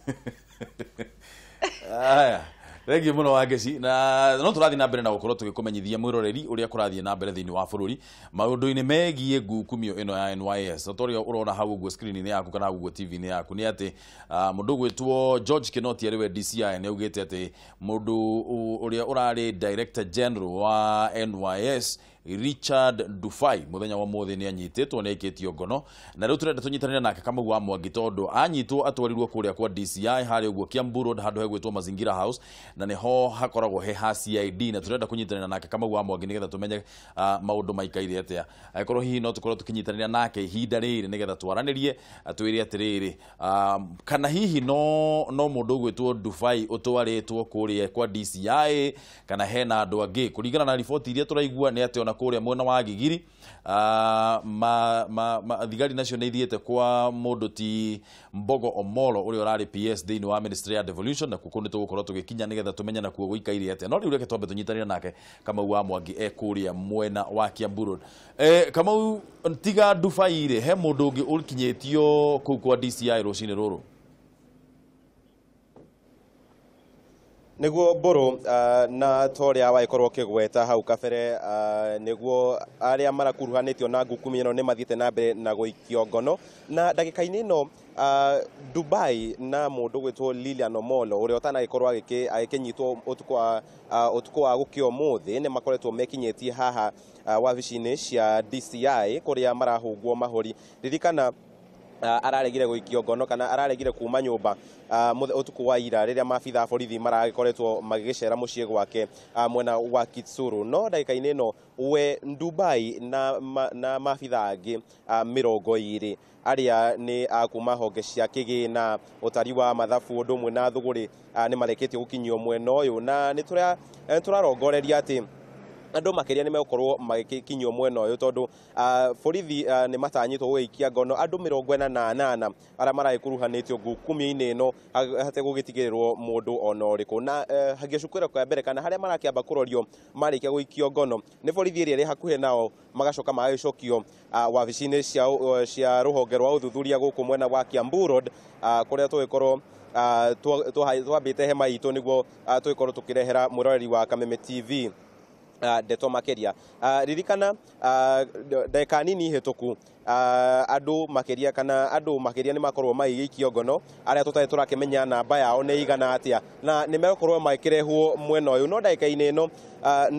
Aya, thengiũ mũno Wangeci, na no tũrathiĩ na mbere na gũkorwo tũgĩkũmenyithia mwĩroreri ũrĩa kũrathiĩ na mbere thĩinĩ wa bũrũri maũndũ-inĩ megiĩ ngukumio ĩno ya NYS. Ta ũrĩa ũrona hau ũguo screen-inĩ yaku kana hau ũguo TV-inĩ yaku nĩ atĩ mũndũ ũgwĩtwo George Kinoti arĩ we DCI nĩ augĩte atĩ mũndũ ũrĩa ũrarĩ Director General wa NYS Richard Dufai muthenya wa muthi ni anyititwo ni aikitio ngono na riu turenda tunyitanire nake Kamau wa Mwangi tondu anyitwo atwarirwo kuria kwa DCI hari uguo Kiambu Road handu hegwitwo Mazingira House na niho hakoragwo he ha CID na turenda kunyitanira nake Kamau wa Mwangi nigetha tumenye maundu maikaire atia akorwo hihi no tukorwo tukinyitanira nake ihinda riri nigetha twaranirie atwire atiriri kana hihi no mundu ugwitwo Dufai utwaritwo kuria kwa DCI kana hena andu angi kuringana na riboti iria turaigua ni ati ona kuria mwena wa Gigiri thigari nacio nĩ ithiĩte kwa mũndũ ti Mbogo Omolo ũrĩa ũrarĩ PS thĩinĩ wa Ministry ya Devolution na kuo nĩ tũgũkorwo tũgĩkinya nĩgetha tũmenye nakuo gũikaire atĩa no rĩu reke twambe tũnyitanĩre nake Kamau wa Mwangi e kũrĩa mwena wa Kiambu Road. Kamau tiga Dubai rĩ he mũndũ ũngĩ ũkinyĩtio kũu kwa DCI rũcinĩ rũrũ? Niguo Mburu, na toria wagĩkorwo ũkĩgweta hau kabere, niguo arĩa marakuruhanĩtio na ngukumi ĩno nĩ mathiĩte na mbere na gũikio ngono, na ndagĩka-inĩ ĩno Dubai na mũndũ gwĩtwo Lilian Omolo ũrĩa ũtanagĩkorwo agĩkĩnyitwo ũtukũ wa gũkĩa ũmũthĩ nĩ makoretwo mekinyĩtie haha wabici-inĩ cia DCI kũrĩa marahũngwo mahũri. Ririkana araregire gũikio ngono kana araregire kuma nyũmba ũtukũ wa ira rĩrĩa maabitha a borithi maragĩkoretwo magĩgĩcera mũciĩ gwake mwena wa Kitsuru. No ndagĩka-inĩ ĩno we Dubai na maabitha angĩ 20 arĩa nĩ a kuma honge cia kĩgĩna, ũtari wa mathabu ũndũ ũmwe na thũgũrĩ nĩ marĩkĩtie gũkinyio mwena ũyũ, na nĩ tũrarongoreria atĩ andũ makĩria nĩ megũkorwo magĩkinyio mwena ũyũ tondũ borithi nĩ matanyĩtwo gũgĩikia ngono andũ 48 arĩa maragĩkuruhanĩtio ngukumio-inĩ ĩno hategũgĩtigĩrĩrwo mũndũ ona ũrĩkũ. Na gĩcukĩro kĩa mbere kana harĩa marakĩamba kũrorio marĩkia gũikio ngono nĩ borithi ĩrĩa ĩrĩ hakuhĩ nao, magacoka magagĩcokio wabici-inĩ cia rũhonge rwa ũthuthuria gũkũ mwena wa Kiambu Road, kũrĩa tũgĩkorwo twambĩte hema itũ nĩguo tũgĩkorwo tũkĩrehera mwĩroreri wa Kameme TV ndeto makĩria. Ririkana ndagĩka nini hĩtũku andũ makĩria kana andũ makĩria nĩ makorwo magĩikio ngono arĩa tũtarĩ tũrakĩmenya namba yao nĩ igana atĩa, na nĩ megũkorwo magĩkĩrehwo mwena ũyũ. No ndagĩka-inĩ ĩno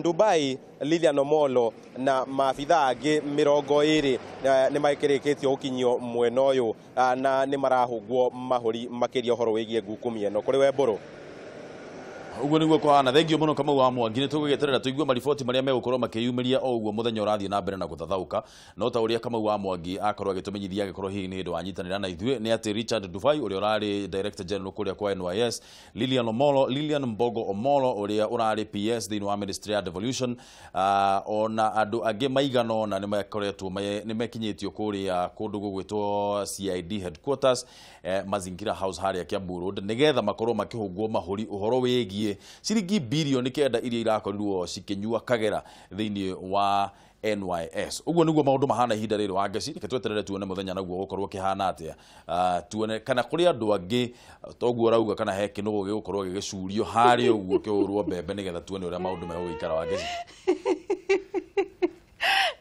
Dubai, Lilian Omolo na maabitha angĩ 20 nĩ magĩkĩrĩkĩtio gũkinyio mwena ũyũ, na nĩ marahũngwo mahũri makĩria ũhoro wĩgiĩ ngukumi ĩno. Kũrĩ we Mbũrũ. Ũguo nĩguo kũhana. Thengiũ mũno Kamau wa Mwangi, nĩ tũgũgĩeterera tũigue mariboti marĩa megũkorwo makĩyumĩria o ũguo mũthenya ũrathiĩ na mbere na gũthathauka. No ta ũrĩa Kamau wa Mwangi akorwo agĩtũmenyithia agĩkorwo hihi nĩ hĩndĩ wanyitanĩra na ithuĩ nĩ atĩ Richard Dubai ũrĩa ũrarĩ Director General kũrĩa kwa NYS, Lilian Omolo, Lilian Mbogo Omolo ũrĩa ũrarĩ PS thĩinĩ wa Ministry ya Devolution, ona andũ angĩ maigana ũna nĩ makoretwo nĩ mekinyĩtio kũrĩa kũndũ gũgwĩtwo CID headquarters, Mazingira House harĩa Kiambu Road, nĩgetha makorwo makĩhũngwo mahũri ũhoro wĩgiĩ ciringi bilioni 9 iria irakorirwo cikĩnyua Kagera thĩinĩ wa NYS. Ũguo nĩguo maũndũ mahana ihinda rĩrĩ wa Ngeci. Reke tweterere tuone mũthenya naguo gũkorwo ũkĩhana atĩa, tuone kana kũrĩ andũ angĩ toguo ũrauga kana he kĩnũgũ gĩgũkorwo gĩgĩcurio harĩa ũguo kĩhũrwo mbembe nĩgetha tuone ũrĩa maũndũ megũgĩikara wa Ngeci.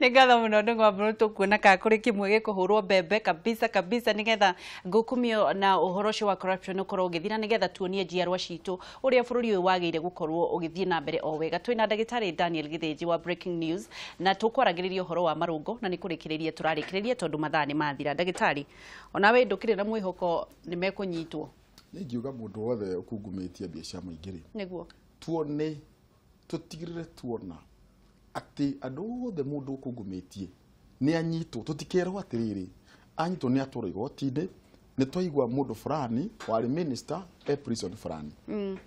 Nĩ ngatho mũno Ndung'u Mbũrũ, tũkuona kana kũrĩ kĩmwe gĩkũhũrwo mbembe kabisa kabisa nĩgetha ngukumio na ũhoro ũcio wa corruption ũkorwo ũgĩthira, nĩgetha tuonie njiarwa citũ ũrĩa bũrũri ũyũ wagĩrĩire gũkorwo ũgĩthiĩ na mbere o wega. Twĩna ndagĩtarĩ Daniel Gĩthĩnji wa Breaking News na tũkwaragĩrĩria ũhoro wa marũngo na nĩ kũrĩkĩrĩria tũrarĩkĩrĩria tondũ mathaa nĩ mathira. Ndagĩtarĩ, onawe ndũkĩrĩ na mwĩhoko nĩ mekũnyitwo? Nĩ ingiuga mũndũ wothe ũkungumĩtie mbia cia mũingĩ rĩ, nĩguo tuone tũtigĩrĩre tuona atĩ andũ othe mũndũ ũkungumĩtie nĩ anyitwo, tũtikerwo atĩrĩrĩ anyitwo nĩ atwarwo igoti-inĩ, nĩ twaigua mũndũ fulani warĩ minister e prison fulani,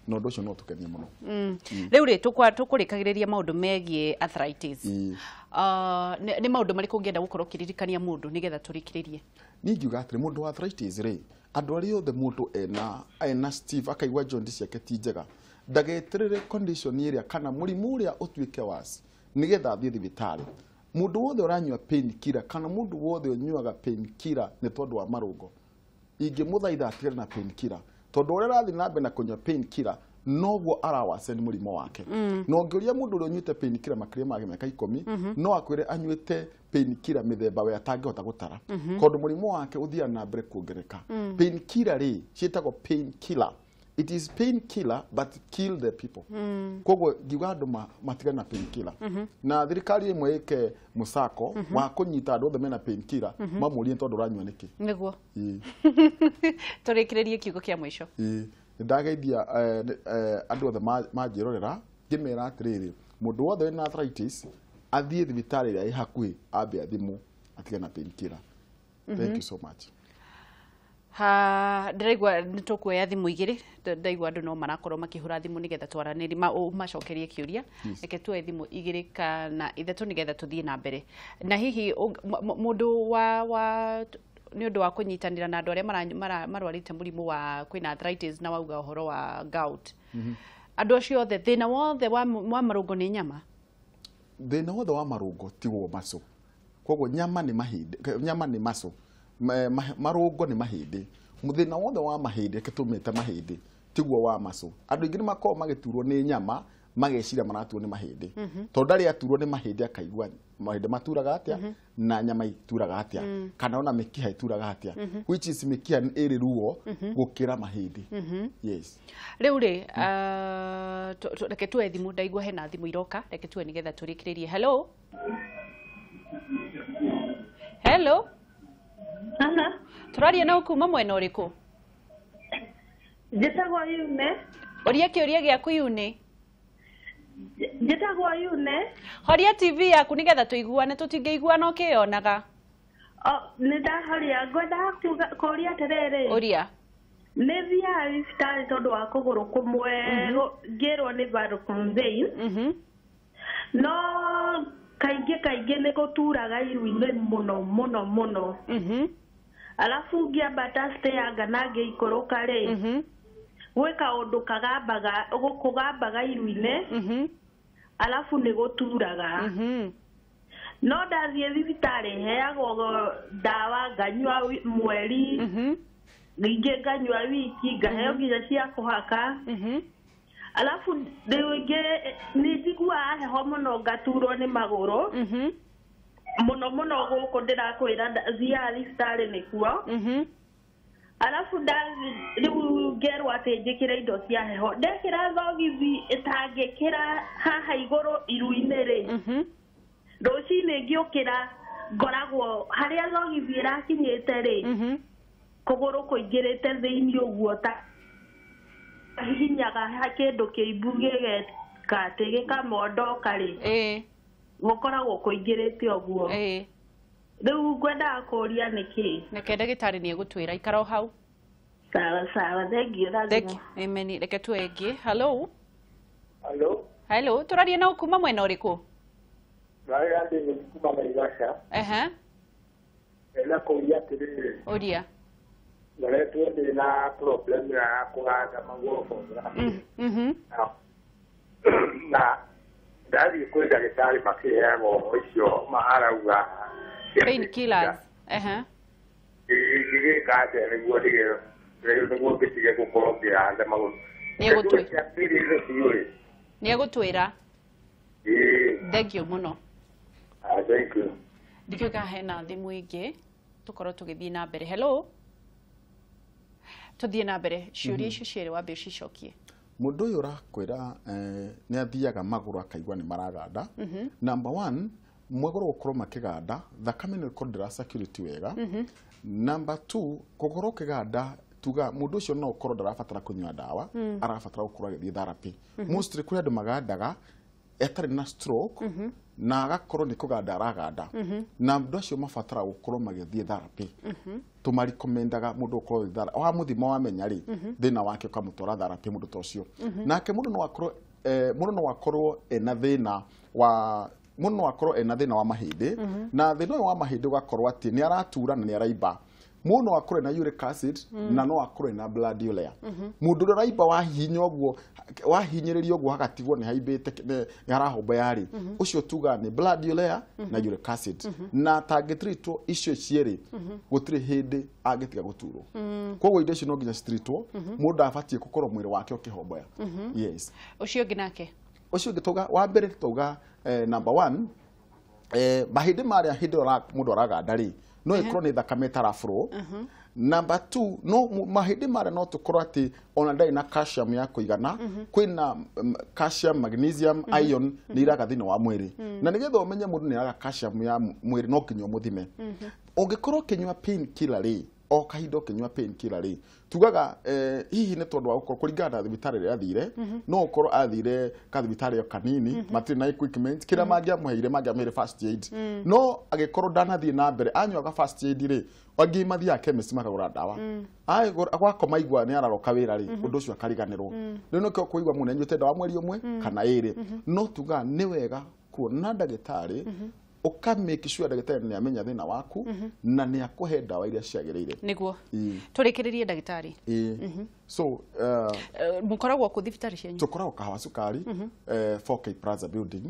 na ũndũ ũcio no ũtũkenie mũno. Rĩu rĩ tũkũrĩkagĩrĩria maũndũ megiĩ arthritis, nĩ maũndũ marĩkũ ũngĩenda gũkorwo ũkĩririkania mũndũ nĩgetha tũrĩkĩrĩrie? Niĩ ingiuga atĩrĩ mũndũ wa arthritis rĩ, andũ arĩa othe mũndũ ena Steve akaigua joint ciake ti njega, ndageterere condition ĩrĩa kana mũrimũ ũrĩa ũtuĩke worse nĩgetha athiĩ thibitarĩ. Mũndũ wothe ũranyua painkiller kana mũndũ wothe ũnyuaga painkiller nĩ tondũ wa marũngo, ingĩmũthaitha atigane na painkiller, tondũ ũrĩa ũrathiĩ na mbere na kũnyua painkiller noguo arawacen mũrimũ wake. Na ũngĩũria mũndũ ũrĩa ũnyuĩte painkiller makĩria ma mĩaka 10, no akwĩre anyuĩte painkiller mĩthemba we atangĩhota gũtara, tondũ mũrimũ wake ũthiaga na mbere kuongerereka. Painkiller rĩ ciĩtagwo painkiller. It is painkiller but kill the people. Koguo ngiuga andũ matigane na painkiller. Na thirikari ĩmwe ĩke mũcako wa kũnyita andũ othe mena painkiller, mamũrie tondũ ũranyua nĩkĩ. Nĩguo. Tũrĩkĩrĩrie kiugo kĩa mũico. Nĩndageithia andũ othe manjĩrorera ngĩmera atĩrĩrĩ, mũndũ wothe wĩna arthritis athiĩ thibitarĩ ĩrĩa ĩ hakuhĩ ambe athimwo atigane na painkiller. Thank you so much. Ha ndĩraigua nĩ tũkuoya thimũ igĩrĩ, ndaigua andũ no marakorwo makĩhũra thimũ nĩgetha twaranĩrie macokerie kĩũria. Reke tuoe thimũ 2 kana 3 nĩgetha tũthiĩ na mbere. Na hihi mũndũ wa nĩ ũndũ wa kũnyitanĩra na andũ arĩa marwarĩte mũrimũ wa kwĩna arthritis na wauga ũhoro wa gout, andũ acio othe thĩna wothe wa marũngo nĩ nyama? Thĩna wothe wa marũngo tiguo maco, koguo nyama nĩ mahĩndĩ, nyama nĩ maco, marũngo nĩ mahĩndĩ. Mũthĩna wothe wa mahĩndĩ, reke tũmĩte mahĩndĩ, Tiguo wa muscle. Andũ aingĩ nĩ makoragwo magĩturwo nĩ nyama mageciria maraturwo nĩ mahĩndĩ. Tondũ ndarĩ aturwo nĩ mahĩndĩ akaigua mahĩndĩ maturaga atĩa na nyama ituraga atĩa kana ona mĩkiha ituraga atĩa, which is mĩkiha ĩrĩ ruo gũkĩra mahĩndĩ. Yes. Rĩu rĩ, reke tuoe thimũ, ndaigua hena thimũ iroka, reke tuoe nĩgetha tũrĩkĩrĩrie. Hello. Hello. Tũraria na kuma mwena ũrĩkũ? Njĩtagwo Yune. Ũria kĩũria gĩaku Yune. Njĩtagwo Yune. Horia TV yaku nĩgetha tũiguane, tũtingĩiguana ũkĩyonaga. Nĩ ndahoria, ngwendaga kũria atĩrĩrĩ. Ũria. Nĩ thiaga thibitarĩ tondũ wa kũgũrũ kũmwe ngĩrwo nĩ varicose vein. No kaingĩ kaingĩ nĩ gũturaga iru-inĩ mũno mũno mũno. Alafu ngĩambata stair ngana ngĩikũrũka rĩ, gwĩ kaũndũ kagambaga kũgambaga iru-inĩ, alafu nĩ gũturaga. No ndathiĩ thibitarĩ heagwo ndawa nganyua mweri, ningĩ nganyua wiki, ngaheo nginya cia kũhaka. Alafu rĩu ingĩ nĩ njiguaga heho mũno ngaturwo nĩ magũrũ mũno mũno gũkũ ndĩrakwĩra thiaga thibitarĩ nĩkuo. Alafu rĩu ngerwo atĩ njĩkĩre indo cia heho, ndekĩra thogithi ĩtangĩkĩra haha igũrũ iru-inĩ rĩ, rũcinĩ ngĩũkĩra ngoragwo harĩa thogithi ĩrakinyĩte rĩ, kũgũrũ kũingĩrĩte thĩinĩ ũguo ta hihinyaga kĩndũ kĩimbu gĩgeka atĩ gĩkamondoka rĩ, gũkoragwo kũingĩrĩte ũguo. Rĩu ngwendaga kũũria nĩkĩ. Reke ndagĩtarĩ nĩ egũtwĩra, ikara o hau. Sawa sawa, thengiũ. Thengiũ. Amen. Reke tuoe ĩngĩ. Hello. Hello. Hello, tũraria na kuma mwena ũrĩkũ? Raia ndĩ kuma Naivasha. Ena kũũria atĩrĩrĩ. Ũria. Ngoretwo ndĩ na problem ya kũganda magũrũ. Na ndathiĩ kwĩ ndagĩtarĩ makĩheagwo icio arauga pain killers. Ingĩgĩka atĩa nĩguo nĩguo ngĩtige gũkorwo ngĩganda magũrũ? Nĩ egũtwĩra. Thengiũ mũno. Thank you. Ndikĩũĩ kana hena thimũ ĩngĩ tũkorwo tũgĩthiĩ na mbere. Hello. Tũthiĩ na mbere, ciũria icio cierĩ wambe ũcicokie. Mũndũ ũyũ ũrakwĩra nĩ athiaga magũrũ akaigua nĩ maraganda. Number one, magũrũ gũkorwo makĩganda, thakame nĩ ĩkorwo ndĩra circulate wega. Number two, gũkorwo ũkĩganda tuga mũndũ ũcio no ũkorwo ndarabatara kũnyua ndawa, arabatara gũkorwo agĩthiĩ therapy. Mostly kũrĩ andũ magandaga atarĩ na stroke na agakorwo nĩ kũganda araganda, na andũ acio mabatara gũkorwo magĩthiĩ therapy. Tũmarikomendaga mũndũ gũkorwo therapy, wa mũthima wamenya rĩ thĩna wake ũkamũtwara therapy mũndũ ta ũcio. Nake mũndũ no akorwo ena thĩna wa mũndũ no akorwo ena thĩna wa mahĩndĩ, na thĩna ũyũ wa mahĩndĩ ũgakorwo atĩ nĩ aratura na nĩ araimba. Mũndũ no akorwo ena uric acid na no akorwo ena blood urea. Mũndũ ũrĩa ũraimba wahihinya ũguo, wahinyĩrĩria ũguo hagatigwo nĩ haimbĩte, nĩ harahomboya rĩ, ũcio tugaga nĩ blood urea na uric acid. Na tangĩtreatwo icio cierĩ, gũtirĩ hĩndĩ angĩtiga gũturwo. Koguo indo icio no nginya citreatwo, mũndũ abatiĩ gũkorwo mwĩrĩ wake ũkĩhomboya. Yes. Ũcio ũngĩ nake? Ũcio ũngĩ tauga, wa mbere tauga number one, mahĩndĩ marĩa hĩndĩ ĩrĩa mũndũ araganda rĩ, no ĩkorwo nĩ thakame ĩtaraflow. Number two, no mahĩndĩ marĩa no tũkorwo atĩ ona ndarĩ na calcium ya kũigana, kwĩna calcium, magnesium, iron nĩ iraga thĩinĩ wa mwĩrĩ. Na nĩgetha ũmenye mũndũ nĩ araga calcium ya mwĩrĩ no nginya ũmũthime. Ũngĩkorwo ũkĩnyua pain killer rĩ, o kahinda ũkĩnyua pain killer rĩ, tugaga hihi nĩ tondũ wa gũkorwo kũringana na thibitarĩ ĩrĩa athire, no ũkorwo athire kathibitarĩ o kanini, matirĩ na equipment, kĩrĩa mangĩamũheire first aid. No agĩkorwo ndanathiĩ na mbere, anyuaga first aid rĩ, angĩ mathiaga chemist makagũra ndawa. Gwakoma igua nĩ araroka wĩra rĩ, ũndũ ũcio akariganĩrwo. Rĩu nĩkĩo kũigua mũndũ anyuĩte ndawa mweri ũmwe kana ĩrĩ. No tugaga nĩ wega kuona ndagĩtarĩ, ũka make sure ndagĩtarĩ nĩ amenya thĩna waku na nĩ akũhe ndawa iria ciagĩrĩire. Nĩguo. Tũrĩkĩrĩrie ndagĩtarĩ. So mũkoragwo kũ thibitarĩ cianyu? Tũkoragwo Kahawa Cukari, 4K Plaza building,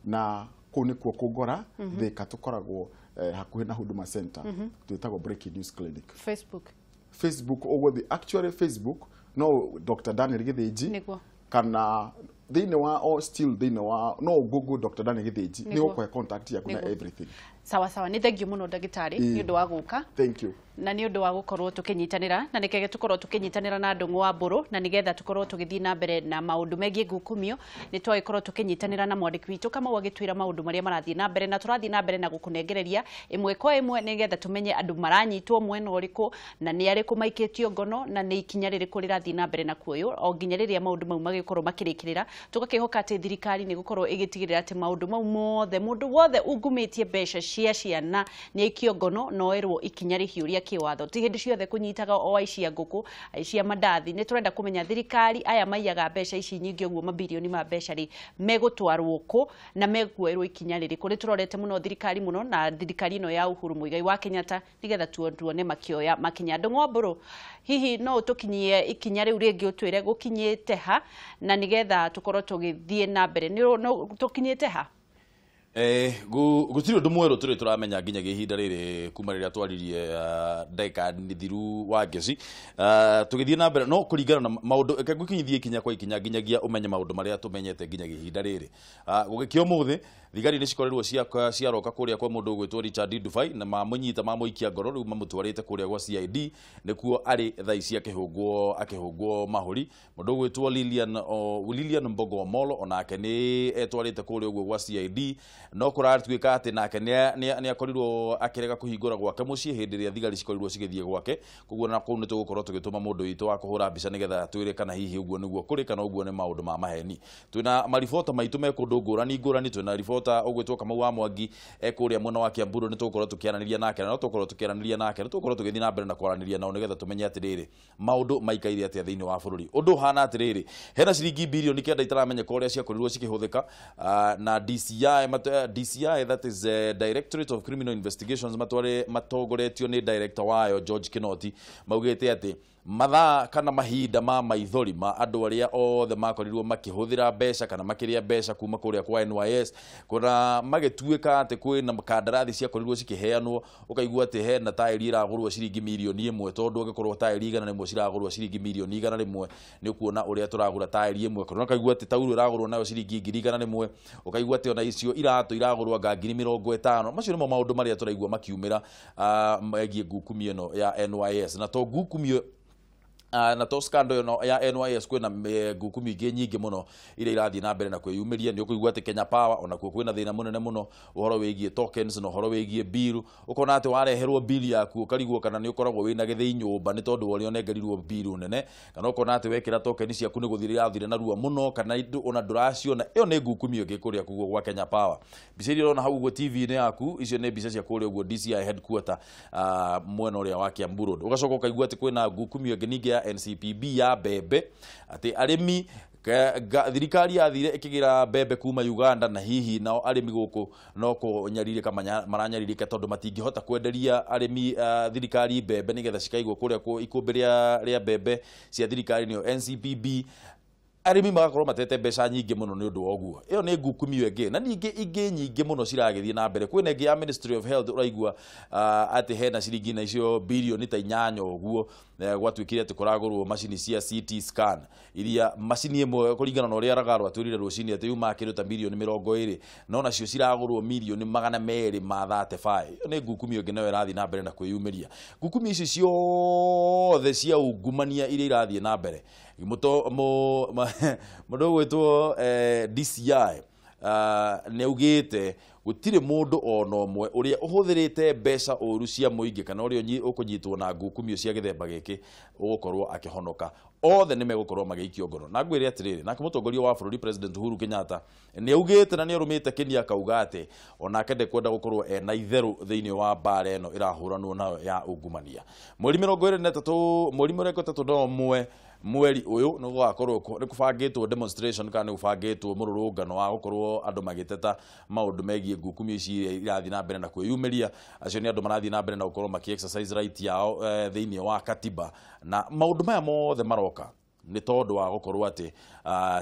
na kũu nĩkuo kũngora Thika, tũkoragwo hakuhĩ na Huduma Center, twĩtagwo Breaking News Clinic. Facebook. Facebook ũgũthiĩ, actually Facebook No Dr. Daniel Githinji Nĩguo. Kana thĩinĩ wa o still thĩinĩ wa no Google Dr. Daniel Githinji, nĩ Nĩguo. ũkũhe contact yaku na Nĩguo. everything. Sawa sawa, nĩ thank you mũno ndagĩtarĩ nĩ ũndũ wa gũka. Thank you. Na nĩ ũndũ wa gũkorwo tũkĩnyitanĩra, na nĩkĩo tũkorwo tũkĩnyitanĩra na Ndũng'ũ wa Mbũrũ, na nĩgetha tũkorwo tũgĩthiĩ na mbere na maũndũ megiĩ ngukumio. Nĩ twagĩkorwo tũkĩnyitanĩra na mwandĩki witũ Kamau agĩtwĩra maũndũ marĩa marathiĩ na mbere, na tũrathiĩ na mbere na gũkũnengereria ĩmwe kwa ĩmwe nĩgetha tũmenye andũ maranyitwo mwena ũrĩkũ, na nĩ arĩkũ maikĩtio ngono, na nĩ ikinya rĩrĩkũ rĩrathiĩ na mbere na kuoywo o nginya rĩrĩa maũndũ mau magĩkorwo makĩrĩkĩrĩra. Tũgakĩhoka atĩ thirikari nĩ gũkorwo ĩgĩtigĩrĩra atĩ maũndũ mau mothe, mũndũ wothe ungumĩtie mbeca cia ciana nĩ aikio ngono na oerwo ikinya rĩhiũ rĩa kĩwatho. Ti hĩndĩ ciothe kũnyitaga o aici a ngũkũ, aici a mandathi. Nĩ tũrenda kũmenya thirikari aya maiyaga mbeca ici nyingĩ ũguo, mabirioni ma mbeca rĩ, megũtwarwo kũ na mekuoerwo ikinya rĩrĩkũ. Nĩ tũrorete mũno thirikari mũno, na thirikari ĩno ya Uhuru Muigai wa Kenyatta, nĩgetha tuone makĩoya makinya. Ndũng'ũ wa Mbũrũ, hihi no ũtũkinyie ikinya rĩu rĩngĩ, ũtwĩre gũkinyĩte ha, na nĩgetha tũkorwo tũgĩthiĩ na mbere? Nĩ tũkinyĩte ha? Gũtirĩ ũndũ mwerũ tũrĩ tũramenya nginyagia ihinda rĩrĩ kuma rĩrĩa twaririe ndagĩka thiru wa ngeci. Tũgĩthiĩ na mbere no kũringana na maũndũ, reke ngũkinyithie ikinya kwa ikinya nginyagia ũmenye maũndũ marĩa tũmenyete nginyagia ihinda rĩrĩ. Gũgĩkĩa ũmũthĩ thigari nĩ cikorirwo ciaroka kũrĩa kwa mũndũ ũgwĩtwo Richard Dubai, na mamũnyita mamũikia ngoro, rĩu mamũtwarĩte kũrĩa gwa CID nĩkuo arĩ thaa ici akĩhũngwo mahũri. Mũndũ ũgwĩtwo Lilian Mbogo Omolo onake nĩ etwarĩte kũrĩa ũguo gwa CID, no kũratuĩka atĩ nake nĩ akorirwo akĩrega kũhingũra gwake mũciĩ hĩndĩ ĩrĩa thigari cikorirwo cigĩthiĩ gwake. Koguo na kũu nĩ tũgũkorwo tũgĩtũma mũndũ witũ wa kũhũra mbica nĩgetha twĩre kana hihi ũguo nĩguo kũrĩ kana ũguo nĩ maũndũ ma maheni. Twĩna maribota maitũ me kũndũ ngũrani ngũrani, twĩna ribota ũgwĩtwo Kamau wa Mwangi e kũrĩa mwena wa Kiambu, nĩ tũgũkorwo tũkĩaranĩria nake, na no tũgũkorwo tũkĩaranĩria nake, nĩ tũgũkorwo tũgĩthiĩ na mbere na kwaranĩria nao nĩgetha tũmenye atĩrĩrĩ maũndũ maikaire atĩa thĩinĩ wa bũrũri. Ũndũ ũhana atĩrĩrĩ, hena ciringi birioni 9 itaramenyeka ũrĩa ciakorirwo cikĩhũthĩka, na DCI, that is Directorate of Criminal Investigations, matongoretio nĩ director wayo George Kinoti, maugĩte atĩ mathaa kana mahinda ma maithori ma andũ arĩa othe makorirwo makĩhũthĩra mbeca kana makĩrĩa mbeca kuma kũrĩa kwa NYS, kuna magĩtuĩka atĩ kwĩna kandarathi ciakorirwo cikĩheanwo, ũkaigua atĩ hena taĩri ĩragũrwo ciringi mirioni 1, tondũ angĩkorwo taĩri 100 ciragũrwo ciringi mirioni 100, nĩ ũkuona ũrĩa tũragũra taĩri 1. Kana ũkaigua atĩ tauro ĩragũrwo nayo ciringi 100,000, ũkaigua atĩ ona icio iratũ iragũrwo anga 50,000. Macio nĩmo maũndũ marĩa tũraigua makiumĩra megiĩ ngukumio ĩno ya NYS. Na to ngukumio na to scandal ĩno ya NYS, kwĩna ngukumio ingĩ nyingĩ mũno iria irathiĩ na mbere na kwĩyumĩria. Nĩ ũkũigua atĩ Kenya Power onakuo kwĩna thĩna mũnene mũno ũhoro wĩgiĩ tokens na ũhoro wĩgiĩ bill. Ũkona atĩ wareherwo bill yaku ũkarigwo kana nĩ ũkoragwo wĩna gĩthĩi nyũmba nĩ tondũ wa ũrĩa ũnengerirwo bill nene, kana ũkona atĩ wekĩra token ciaku nĩ gũthiĩ irathire narua mũno, kana ona ndũraciona. Ĩyo nĩ ngukumio ĩngĩ kũrĩa kuguo gwa Kenya Power. Mbica iria ũrona hau ũguo TV-inĩ yaku, icio nĩ mbica cia kũrĩa ũguo DCI headquarter mwena ũrĩa wa Kiambu Road. Ũgacoka ũkaigua atĩ kwĩna ngukumio ĩngĩ ningĩ ya NCPB ya mbembe, atĩ arĩmi thirikari yathire ĩkĩgĩra mbembe kuma Uganda, na hihi nao arĩmi gũkũ no kũnyarirĩka maranyarirĩka tondũ matingĩhota kwenderia arĩmi thirikari mbembe nĩgetha cikaigwo kũrĩa ikũmbĩ rĩa mbembe cia thirikari nĩyo NCPB. Arĩmi magakorwo matete mbeca nyingĩ mũno nĩ ũndũ wa ũguo. Ĩyo nĩ ngukumio ĩngĩ, na ningĩ ingĩ nyingĩ mũno ciragĩthiĩ na mbere. Kwĩna ĩngĩ ya Ministry of Health, ũraigua atĩ hena ciringi na icio birioni ta 8 ũguo, gwatuĩkire atĩ kũragũrwo macini cia CT scan, iria macini ĩmwe kũringana na ũrĩa Ragaro atwĩrire rũcinĩ atĩ yuma kĩndũ ta mirioni 20, no nacio ciragũrwo mirioni 235. Ĩyo nĩ ngukumio ĩngĩ nayo ĩrathiĩ na mbere na kwĩyumĩria. Ngukumio ici ciothe cia ungumania iria irathiĩ na mbere, mũndũ ũgwĩtwo DCI nĩ augĩte gũtirĩ mũndũ ona ũmwe ũrĩa ũhũthĩrĩte mbeca ũru cia mũingĩ kana ũrĩa ũkũnyitwo na ngukumio cia gĩthemba gĩkĩ ũgũkorwo akĩhonoka. Othe nĩ megũkorwo magĩikio ngono. Na ngwĩre atĩrĩrĩ, nake mũtongoria wa bũrũri President Uhuru Kenyatta nĩ augĩte na nĩ arũmĩte kĩni akauga atĩ onake ndekwenda gũkorwo ena itherũ thĩinĩ wa mbara ĩno ĩrahũranwo nayo ya ungumania. Mweri 23, mweri 31 mweri ũyũ nĩ gũgakorwo nĩ kũbangĩtwo demonstration kana nĩ gũbangĩtwo mũrũrũngano wa gũkorwo andũ magĩteta maũndũ megiĩ ngukumio ici iria irathiĩ na mbere na kwĩyumĩria. Acio nĩ andũ marathiĩ na mbere na gũkorwo makĩ exercise right yao thĩinĩ wa katiba, na maũndũ maya mothe maroka Nĩ tondũ wa gũkorwo atĩ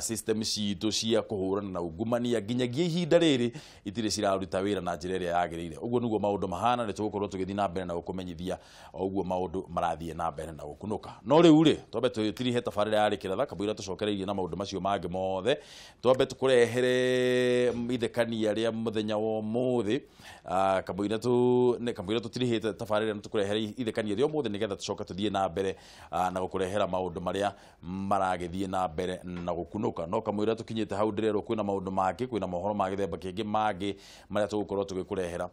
system citũ cia kũhũrana na ungumania nginyagia ihinda rĩrĩ itirĩ ciraruta wĩra na njĩra ĩrĩa yagĩrĩire. Ũguo nĩguo maũndũ mahana, nĩ tũgũkorwo tũgĩthiĩ na mbere na gũkũmenyithia o ũguo maũndũ marathiĩ na mbere na gũkunũka. No rĩu rĩ, twambe tũtirihe tabarĩra ya Rĩkĩratha kamũira tũcokereirie na maũndũ macio mangĩ mothe, twambe tũkũrehere ithekania rĩa mũthenya wa ũmũthĩ. Kamũira tũtirihĩte tabarĩra, nĩ tũkũrehere ithekania rĩa ũmũthĩ nĩgetha tũcoke tũthiĩ na mbere na gũkũrehera maũndũ marĩa maragĩthiĩ na mbere na gũkunũka. No kamũira tũkinyĩte hau ndĩrerwo kwĩna maũndũ mangĩ, kwĩna mohoro ma gĩthemba kĩngĩ mangĩ marĩa tũgũkorwo tũgĩkũrehera.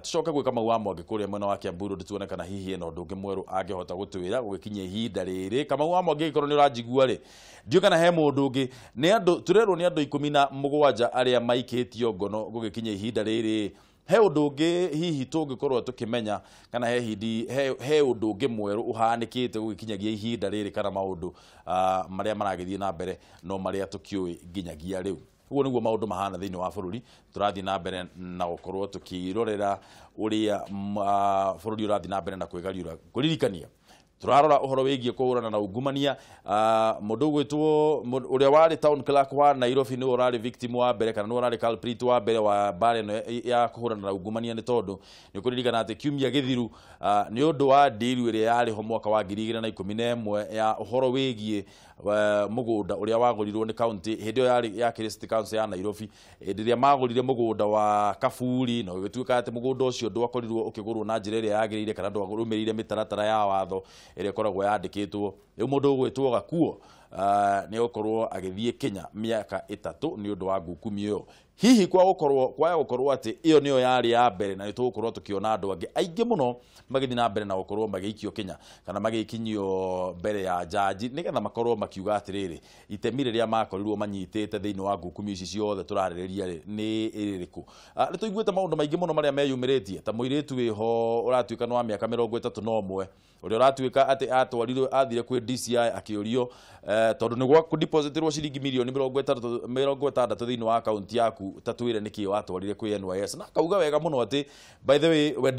Tũcoke gwĩ Kamau wa Mwangi kũrĩa mwena wa Kiambu Road, tuone kana hihi ena ũndũ ũngĩ mwerũ angĩhota gũtwĩra gũgĩkinyia ihinda rĩrĩ. Kamau wa Mwangi, angĩkorwo nĩ ũranjigua rĩ, ndiũĩ kana he mũndũ ũngĩ. Nĩ andũ tũrerwo nĩ andũ 17 arĩa maikĩtio ngono gũgĩkinyia ihinda rĩrĩ. He ũndũ ũngĩ hihi tũngĩkorwo tũkĩmenya kana he hindi he ũndũ ũngĩ mwerũ ũhanĩkĩte gũgĩkinyagia ihinda rĩrĩ, kana maũndũ marĩa maragĩthiĩ na mbere no marĩa tũkĩũĩ nginyagia rĩu. Ũguo nĩguo maũndũ mahana thĩinĩ wa bũrũri. Tũrathiĩ na mbere na gũkorwo tũkĩrorera ũrĩa bũrũri ũrathiĩ na mbere na kwĩgariũra. Kũririkania turarora uhoro wigie kuhurana na ungumania. Mundu gwitwo uria wari town clerk wa Nairobi ni urari victim wa mbere kana ni urari culprit wa mbere wa mbara ino ya kuhurana na ungumania, ni tondu ni kuririkana ati kiumia githiru ni undu wa deal iria yari ho mwaka wa 2011 ya uhoro wigie mugunda uria wagurirwo ni county hindi iyo yari ya City Council ya Nairobi, hindi iria magurire mugunda wa Kaburi na gugituika ati mugunda ucio ndwakorirwo ukigurwo na njira iria yagirire kana ndwarumirire mitaratara ya watho ĩrĩa ĩkoragwo yandĩkĩtwo. Rĩu mũndũ ũgwĩtwo Gakuo nĩ egũkorwo agĩthiĩ Kenya mĩaka 3 nĩ ũndũ wa ngukumi ĩyo. Hihi kwa gũkorwo kwaya gũkorwo atĩ ĩyo nĩyo yarĩ ya mbere, na nĩ tũgũkorwo tũkĩona andũ angĩ aingĩ mũno magĩthiĩ na mbere na gũkorwo magĩikio Kenya kana magĩkinyio mbere ya jaji nĩgetha makorwo makiuga atĩrĩrĩ, itemi rĩrĩa makorirwo manyitĩte thĩinĩ wa ngukumi ici ciothe tũrarĩrĩria rĩ nĩ rĩrĩkũ. Nĩ tũiguĩte maũndũ maingĩ mũno marĩa meyumĩrĩtie, ta mũirĩtu wĩho ũratuĩka nĩ wa mĩaka 31 ũrĩa ũratuĩka atĩ atwarirwo athire kwĩ DCI akĩũrio tondũ nĩ gwa kũdepositirwo ciringi mirioni 60 thĩinĩ wa akaunti yaku, tatwire nĩkĩ watwarire kwĩ NYS, na akauga wega mũno atĩ by the way we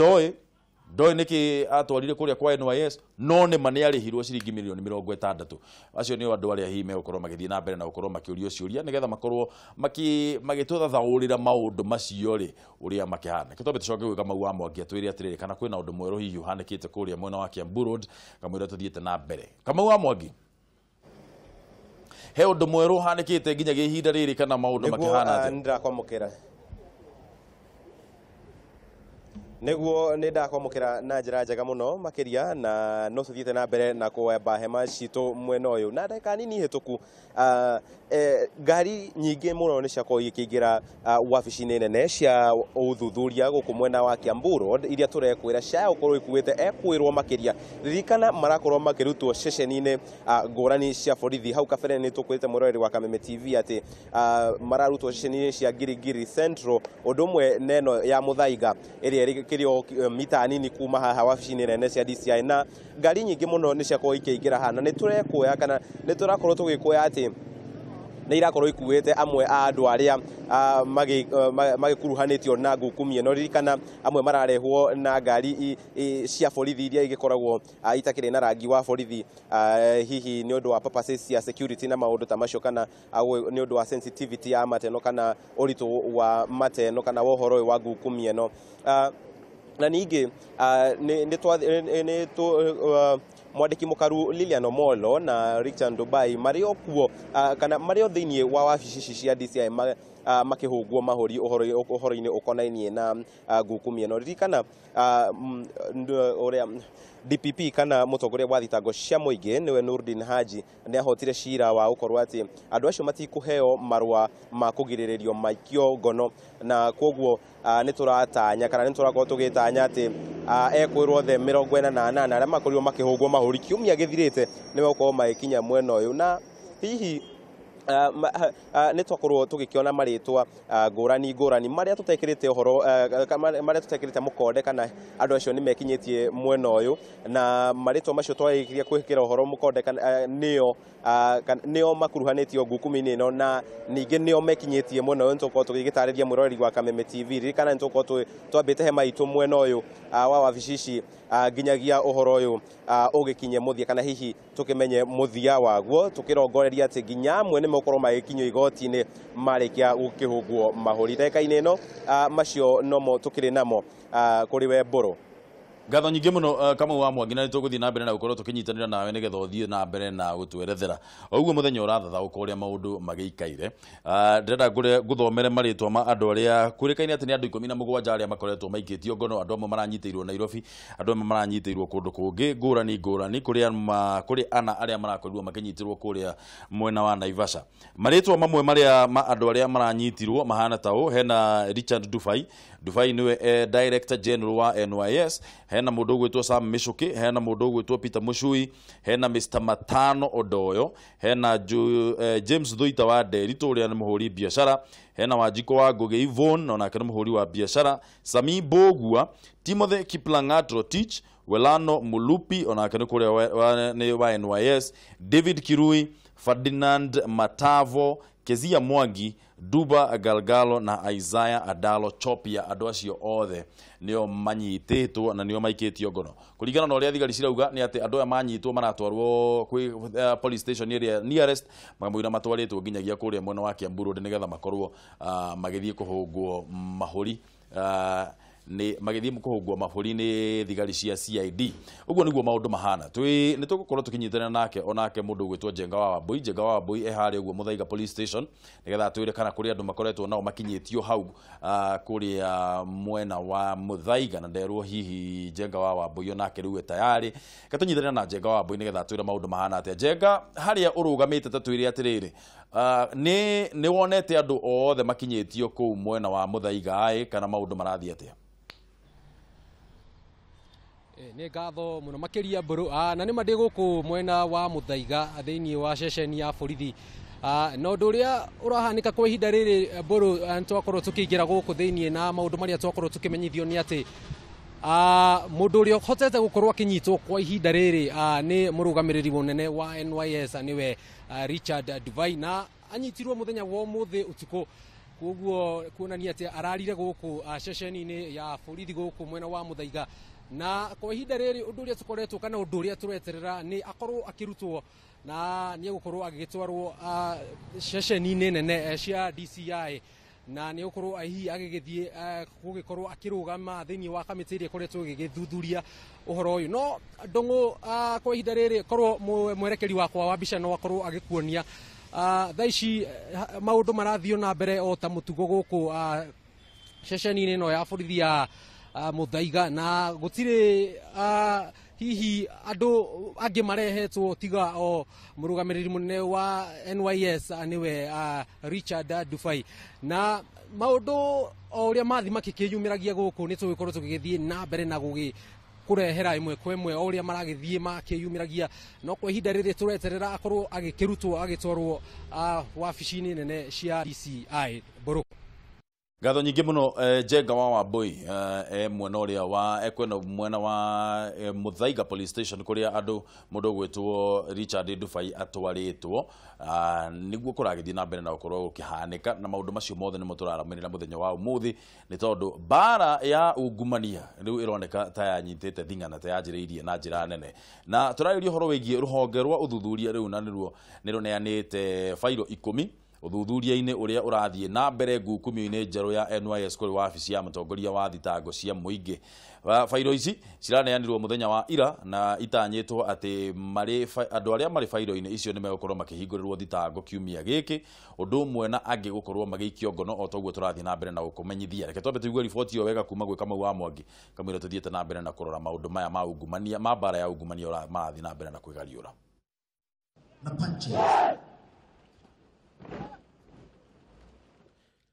ndoĩ nĩkĩ atwarire kũrĩa kwa NYS, no nĩ ma nĩ arĩhirwo ciringi mirioni 60. Acio nĩo andũ arĩa hihi megũkorwo magĩthiĩ na mbere na gũkorwo makĩũrio ciũria nĩgetha makorwo magĩtũthathaũrĩra maũndũ macio rĩ ũrĩa makĩhana. Twambe tũcoke gwĩ Kamau wa Mwangi atwĩre atĩrĩrĩ kana kwĩna ũndũ mwerũ hihi ũhanĩkĩte kũrĩa mwena wa Kiambu Road kamũira tũthiĩte na mbere. Kamau wa Mwangi, he ũndũ mwerũ ũhanĩkĩte nginyagia ihinda rĩrĩ kana maũndũ makĩhana atĩa? Nĩndĩrakwamũkĩra nĩguo nĩndakwamũkĩra na njĩra njega mũno makĩria, na no tũthiĩte na mbere na kwamba hema citũ mwena ũyũ. Na ndagĩka nini hĩtũku ngari nyingĩ mũno nĩ ciakorwo igĩkĩingĩra wabici-inĩ nene cia ũthuthuria gũkũ mwena wa Kiambu Road iria tũrekwĩra cia gũkorwo ikuĩte ekwĩrwo makĩria. Ririkana marakorwo makĩrutwo ceceni-inĩ ngũrani cia borithi. Hau kabere nĩ tũkwĩrĩte mwĩroreri wa Kameme TV atĩ mararutwo ceceni-inĩ cia Giligili Central ũndũ ũmwe neno ya Muthaiga ĩrĩa ĩrĩ mita nini kuma haha wabici-inĩ nene cia DCI, na ngari nyingĩ mũno nĩ ciakorwo ikĩingĩra haha, na nĩ tũrekuoya kana nĩ tũrakorwo tũgĩkuoya atĩ nĩ irakorwo ikuĩte amwe a andũ arĩa magĩkuruhanĩtio na ngukumi ĩno. Ririkana amwe mararehwo na ngari cia borithi iria igĩkoragwo itakĩrĩ na rangi wa borithi, hihi nĩ ũndũ wa purposes cia security na maũndũ ta macio, kana nĩ ũndũ wa sensitivity ya mateno kana ũritũ wa mateno kana wa ũhoro ũyũ wa ngukumi ĩno. Na ningĩ nĩ mwandĩki mũkaru Lilian Omolo na Richard Dubai marĩ o kuo kana marĩ o thĩinĩ wa wabici ici cia DCI makĩhũngwo mahũri ũhoro-inĩ ũkonainie na ngukumi ĩno. Ririkana ũrĩa DPP kana mũtongoria wa thitango cia mũingĩ nĩwe Nurdin Haji nĩ ahotire cira wa gũkorwo atĩ andũ acio matikũheo marũa ma kũgirĩrĩrio maikio ngono, na koguo nĩ tũratanya kana nĩ tũrakorwo tũgĩtanya atĩ ekwĩrwo othe 48 arĩa makorirwo makĩhũngwo mahũri kiumia gĩthirĩte nĩ megũkorwo magĩkinya mwena ũyũ. Na hihi nĩ twakorwo tũgĩkĩona marĩtwa ngũrani ngũrani marĩa tũtekĩrĩte ũhoro marĩa tũtekĩrĩte mũkonde kana andũ acio nĩ mekinyĩtie mwena ũyũ, na marĩtwa macio twarĩkirie kwĩkĩra ũhoro mũkonde kana nĩo makuruhanĩtio ngukumi-inĩ ĩno, na ningĩ nĩo mekinyĩtie mwena ũyũ. Nĩtũgũkorwo tũgĩgĩtarĩria mwĩroreri wa Kameme TV. Ririkana nĩtũgũkorwo twambĩte hema itũ mwena ũyũ wa wabici ici nginyagia ũhoro ũyũ ũgĩkinye mũthia, kana hihi tukimenye muthia waguo tukirongoreria ati nginya amwe ni megukorwo magikinyio igoti-ini marikia gukihungwo mahuri ndagika-ini ino macio nomo tukiri namo kuri we Mburu. Ngatho nyingĩ mũno Kamau wa Mwangi, na nĩtũgũthiĩ na mbere na gũkorwo tũkĩnyitanĩra nawe nĩgetha ũthiĩ na mbere na gũtwerethera o ũguo mũthenya ũrathathaũka ũrĩa maũndũ magĩikaire. Ndĩrenda ngũthomere marĩtwa ma andũ arĩa kũĩrĩkaine atĩ nĩ andũ 17 arĩa makoretwo maikĩtio ngono. Andũ amwe maranyitĩirwo Nairobi, andũ amwe maranyitĩirwo kũndũ kũngĩ ngũrani ngũrani, kũrĩ ana arĩa marakorirwo makĩnyitĩrwo kũrĩa mwena wa Naivasha. Marĩtwa mamwe marĩa ma andũ arĩa maranyitirwo mahana ta ũũ: hena Richard Dufai. Dufai nĩwe Director General wa NYS, hena mundu ugwitwo Sam Michuki, hena mundu ugwitwo Peter Mushui, hena Mr Matano Odoyo, hena James Thuita wa Nderitu uria ni muhuri biashara, hena Wanjiko wa Ngugi Yvonne onake ni muhuri wa biashara, Sami Mbugua, Timothy Kiplangat Rotich, Welano Mulupi onake ni kuria wa NYS, David Kirui, Ferdinand Matavo, Kezia Mwangi, Duba Galgalo na Isaiah Adalo Chopia. Andũ acio othe nĩo manyitĩtwo na nĩo maikĩtio ngono. Kũringana na ũrĩa thigari cirauga nĩ atĩ andũ aya manyitwo maratwarwo kwĩ police station ĩrĩa nearest, makamũira matwarĩtwo nginyagia kũrĩa mwena wa Kiambu Road nĩgetha makorwo magĩthiĩ kũhũngwo mahũri ni magĩthiĩ kũhũngwo mahũri nĩ thigari cia CID. Ũguo nĩguo maũndũ mahana. Nĩ tũgũkorwo tũkĩnyitanĩra nake onake mũndũ ũgwĩtwo Njenga wa Wambui. Njenga wa Wambui e harĩa ũguo Muthaiga police station nĩgetha atwĩre kana kũrĩ andũ makoretwo nao makinyĩtio hau kũrĩa mwena wa Muthaiga, na nderwo hihi Njenga wa Wambui onake rĩu e tayari. Reke tũnyitanĩre na Njenga wa Wambui nĩgetha atwĩre maũndũ mahana atĩa. Njenga, harĩa ũrũgamĩte ta twĩre atĩrĩrĩ, nĩ wonete andũ othe makinyĩtio kũu mwena wa Muthaiga ĩ kana maũndũ marathiĩ atĩa? Nĩ ngatho mũno makĩria Mburu, na nĩ ma ndĩ gũkũ mwena wa Muthaiga thĩinĩ wa ceceni ya borithi, na ũndũ ũrĩa ũrahanĩka kwa ihinda rĩrĩ Mburu, nĩ twakorwo tũkĩingĩra gũkũ thĩinĩ na maũndũ marĩa twakorwo tũkĩmenyithio nĩ atĩ mũndũ ũrĩa ũhotete gũkorwo akĩnyitwo kwa ihinda rĩrĩ nĩ mũrũgamĩrĩri mũnene wa NYS nĩwe Richard Duvai, na anyitirwo mũthenya wa ũmũthĩ ũtukũ, koguo kuonania atĩ ararire gũkũ ceceni-inĩ ya borithi gũkũ mwena wa Muthaiga. Na kwa ihinda rĩrĩ ũndũ ũrĩa tũkoretwo kana ũndũ ũrĩa tũreterera nĩ akorwo akĩrutwo na nĩ egũkorwo agĩgĩtwarwo ceceni-inĩ nene cia DCI, na nĩ egũkorwo hihi agĩgĩthiĩ gũgĩkorwo akĩrũgama thĩinĩ wa kamĩtĩ ĩrĩa ĩkoretwo ĩgĩgĩthuthuria ũhoro ũyũ. No Ndũng'ũ, kwa ihinda rĩrĩ korwo mwerekeri wakwa wa mbica no akorwo agĩkuonia thaa ici maũndũ marathiĩ na mbere o ta mũtugo gũkũ ceceni-inĩ ĩno ya borithi ya Muthaiga, na gũtirĩ hihi andũ angĩ marehetwo tiga o mũrũgamĩrĩri mũnene wa NYS nĩwe Richard Dufai. Na maũndũ o ũrĩa mathi makĩkĩyumĩragia gũkũ nĩ tũgĩkorwo tũgĩgĩthiĩ na mbere na gũgĩ kũrehera ĩmwe kwa ĩmwe o ũrĩa maragĩthiĩ makĩyumĩragia, no kwa ihinda rĩrĩ tũreterera akorwo agĩkĩrutwo agĩtwarwo wabici-inĩ nene cia DCI Mburu. Ngatho nyingĩ mũno Njenga wa Wambui mwena ũrĩa wa kwena mwena wa Muthaiga police station kũrĩa andũ mũndũ ũgwĩtwo Richard Dufai atwarĩtwo, nĩguo kũragĩthiĩ na mbere na gũkorwo gũkĩhanĩka, na maũndũ macio mothe nĩmo tũraramĩrĩra mũthenya wa ũmũthĩ, nĩ tondũ mbara ya ungumania rĩu ĩroneka ta yanyitĩte thing'ana ta yanjĩrĩirie na njĩra nene, na tũrarĩria ũhoro wĩgiĩ rũhonge rwa ũthuthuria rĩu na nĩruo nĩrũneanĩte bairo 10 ũthuthuria-inĩ ũrĩa ũrathiĩ na mbere ngukumio-inĩ njerũ ya NYS kũrĩ wabici ya mũtongoria wa thitango cia mũingĩ. Bairo ici ciraneanirwo mũthenya wa ira na itanyĩtwo atĩ andũ arĩa marĩ bairo-inĩ icio nĩ megũkorwo makĩhingũrĩrwo thitango kiumia gĩkĩ, ũndũ ũmwe na angĩ gũkorwo magĩikio ngono o toguo tũrathiĩ na mbere na gũkũmenyithia. Reke twambe tũigue riboti ĩyo wega kuma gwĩ Kamau wa Mwangi kamũira tũthiĩte na mbere na kũrora maũndũ maya ma ungumania ma mbara ya ungumania marathiĩ na mbere na kwĩgariũra.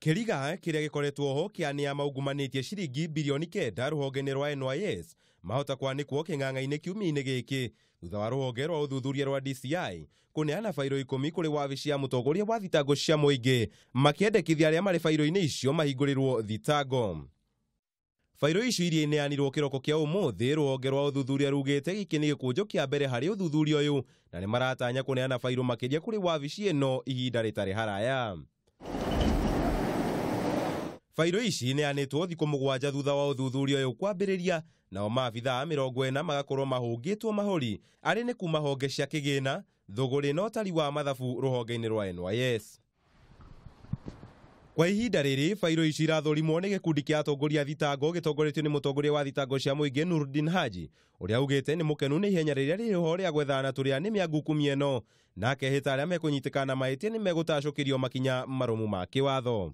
Kĩriga kĩrĩa gĩkoretwo ho kĩa nĩa maungumanĩtie ciringi birioni 9 rũhonge-inĩ rwa NYS mahota kwanĩkwo kĩng'ang'a-inĩ kiumia-inĩ gĩkĩ thutha wa rũhonge rwa ũthuthuria rwa DCI kũneana bairo 10 kũrĩ wabici ya mũtongoria wa thitango cia mũingĩ makĩendekithia arĩa marĩ bairo-inĩ icio mahingũrĩrwo thitango. Bairo icio iria ineanirwo kĩroko kĩa ũmũthĩ rũhonge rwa ũthuthuria rugĩte gĩkĩ nĩ gĩkũnjo kĩa mbere harĩ ũthuthuria ũyũ na nĩ maratanya kũneana bairo makĩria kũrĩ wabici ĩno ihinda rĩtarĩ haraya. Bairo ici ineanĩtwo thikũ 7 thutha wa ũthuthuria ũyũ kwambĩrĩria, nao maabithaa 40 magakorwo mahũngĩtwo mahũri arĩ nĩ kuma honge cia kĩgĩna, thũgũrĩ na ũtari wa mathabu rũhonge-inĩ rwa NYS. Kwa ihinda rĩrĩ bairo ici irathũrimwo nĩ gĩkundi kĩa atongoria a thitango gĩtongoretio nĩ mũtongoria wa thitango cia mũingĩ Nurdin Haji, ũrĩa augĩte nĩ mũkenu nĩ ihenya rĩrĩa rĩrĩ ho rĩa gwethana na tũrĩa nĩmĩ a ngukumio ĩno, na akehĩta arĩa mekũnyitĩkana na mahĩtia nĩ megũtacũkĩrio makinya marũmu ma kĩwatho.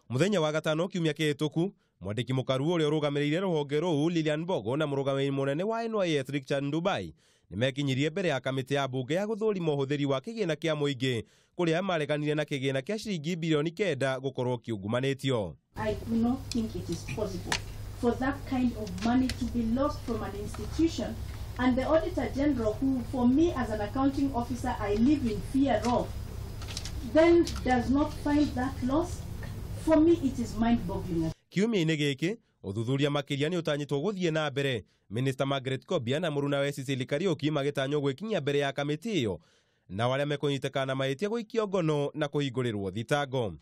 Mũthenya wa gatano kiumia kĩhĩtũku, mwandĩki mũkaru ũrĩa ũrũgamĩrĩire rũhonge rũu Lilian Bogo na mũrũgamĩrĩri mũnene wa NYS Richard Ndubai nĩmekinyirie mbere ya kamĩtĩ ya bunge ya gũthũrima ũhũthĩri wa kĩgĩna kĩa mũingĩ kũrĩa mareganire na kĩgĩna kĩa ciringi bilioni 9 gũkorwo kĩungumanĩtio. I do not think it is possible for that kind of money to be lost from an institution, and the Auditor General, who for me as an accounting officer I live in fear of, then does not find that loss. For me it is mind-boggling. Kiumia-inĩ gĩkĩ ũthuthuria makĩria nĩ ũtanyĩtwo gũthiĩ na mbere. Minister Margaret Kobia na mũrunawe Cecily Kariuki magĩtanywo gwĩkinyia mbere ya kamĩtĩ ĩyo, nao arĩa mekũnyitĩkana na mahĩtia gũikio ngono na kũhingũrĩrwo thitango.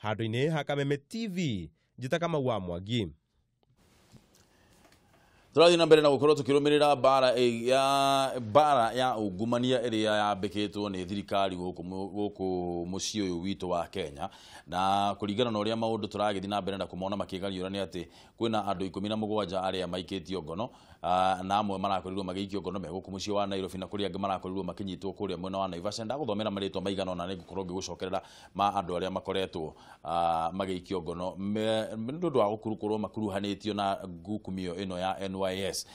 Handũ-inĩ ha Kameme TV, njĩta Kamau wa Mwangi. Tũrathiĩ na mbere na gũkorwo tũkĩrũmĩrĩra mbara ya ungumania ĩrĩa yambĩkĩtwo nĩ thirikari gũkũ mũciĩ ũyũ witũ wa Kenya, na kũringana na ũrĩa maũndũ tũragĩthiĩ na mbere na kũmona makĩgariũra nĩ atĩ kwĩna andũ 17 arĩa maikĩtio ngono, na amwe marakorirwo magĩikio ngono me gũkũ mũciĩ wa Nairobi, na kũrĩ angĩ marakorirwo makĩnyitwo kũrĩa mwena wa Naivasha. Ndagũthomera marĩtwa maigana ũna nĩngũkorwo ngĩgũcokerera ma andũ arĩa makoretwo magĩikio ngono nĩ ũndũ wa gũkorwo makuruhanĩtio na ngukumio ĩno ya NYS.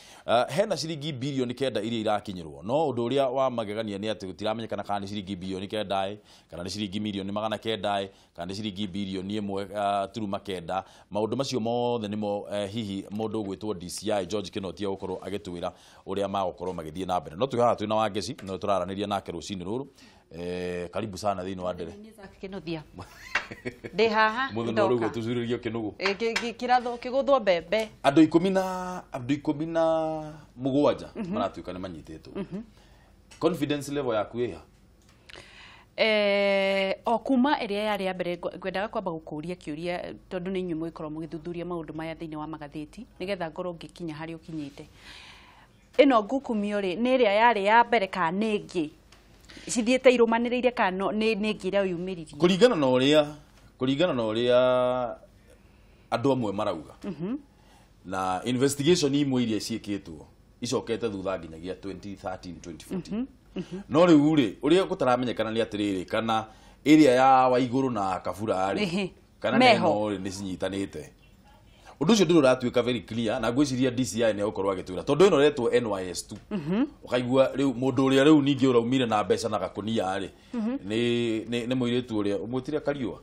Hena ciringi bilioni 9 iria irakinyirwo, no ũndũ ũrĩa wa magegania nĩ atĩ gũtiramenyekana kana nĩ ciringi bilioni 9 kana nĩ ciringi milioni 900 kana nĩ ciringi bilioni 1.9. Maũndũ macio mothe nĩmo hihi mũndũ ũgwĩtwo DCI George Kinoti egũkorwo agĩtwĩra ũrĩa magũkorwo magĩthiĩ na mbere. No twĩ haha twĩna Wangeci no tũraranĩria nake rũcinĩ rũrũ. Karibu sana thĩinĩ wa ndere. Kĩnuthia. Ndĩ haha. Mũthenya ũrĩa tũcurĩrio kĩnũgũ. Kĩrathwo kĩgũthwo mbembe. Andũ 17 maratuĩka nĩ manyitĩtwo. Confidence level yaku ĩha? O kuma ĩrĩa yarĩ ya mbere ngwendaga kwamba gũkũria kĩũria tondũ nĩ inyuĩ mũgĩkorwo mũgĩthuthuria maũndũ maya thĩinĩ wa magathĩti nĩgetha ngorwo ngĩkinya harĩa ũkinyĩte. Ĩno ngukumio rĩ nĩ ĩrĩa yarĩ ya mbere kana nĩ ĩngĩ? Cithiĩte irũmanĩrĩire kana nĩ ĩngĩ ĩrĩa yumĩririe? Kũringana na ũrĩa andũ amwe marauga na investigation imwe iria ciĩkĩtwo icokete thutha nginyagia 2013 2014. No rĩu rĩ ũrĩa gũtaramenyekana nĩ atĩrĩrĩ kana ĩrĩa ya Waigũrũ na Kabura rĩ kana neno rĩ nĩ cinyitanĩte. Ũndũ ũcio ndũrĩ ũratuĩka very clear, na ngwĩciria DCI nĩ egũkorwo agĩtwĩra tondũ ĩno ĩretwo NYS2. Ũkaigua rĩu mũndũ ũrĩa rĩu ningĩ ũraumire na mbeca na gakũnia rĩ nĩ mũirĩtu ũrĩa ũmwĩtire Kariũa.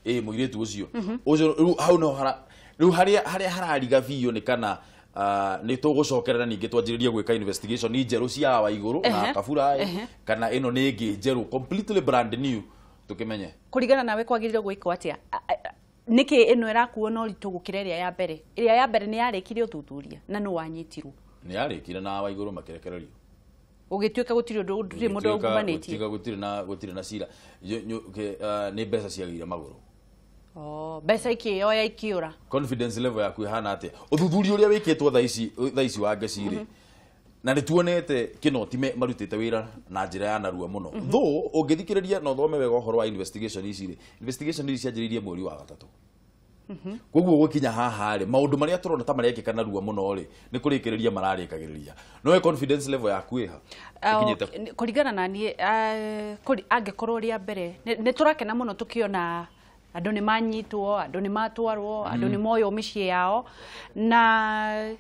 Ĩ mũirĩtu ũcio ũcio rĩu hau no rĩu harĩa harariga biũ nĩ kana nĩ tũgũcokerera ningĩ twanjĩrĩrie gwĩka investigation njerũ cia Waigũrũ na Kabura kana ĩno nĩ ĩngĩ njerũ completely brand new tũkĩmenye. Kũringana nawe kwagĩrĩirwo gwĩkwo atĩa? Nĩkĩ ĩno ĩrakuo na ũritũ gũkĩra ĩrĩa ya mbere? Ĩrĩa ya mbere nĩ yarĩkirie ũthuthuria na nũ wanyitirwo? Nĩ yarĩkire na Waigũrũ makĩrekererio. Gũgĩtuĩka gũtirĩ ũndũ gũtirĩ mũndũ ungumanĩtie. Gũtirĩ na cira. Nĩ mbeca ciagĩire magũrũ. Mbeca ikĩoya ikĩũra. Confidence level yaku ĩhana atĩa? Ũthuthuria ũrĩa wĩkĩtwo thaa ici Wangeci rĩ, na nĩ tuonete Kinoti marutĩte wĩra na njĩra ya narua mũno. Though ũngĩthikĩrĩria na ũthome wega ũhoro wa investigation ici rĩ, investigation ici cianjĩrĩirie mweri wa gatatũ. Koguo gũkinya haha rĩ, maũndũ marĩa tũrona ta marekĩka narua mũno rĩ, nĩ kũrĩkĩrĩria mararĩkagĩrĩria. No we confidence level yaku ĩha? Ĩkinyĩte kũringana na niĩ, angĩkorwo rĩa mbere nĩ tũrakena mũno tũkĩona andũ nĩ manyitwo, andũ nĩ matwarwo, andũ nĩ moywo mĩciĩ yao, na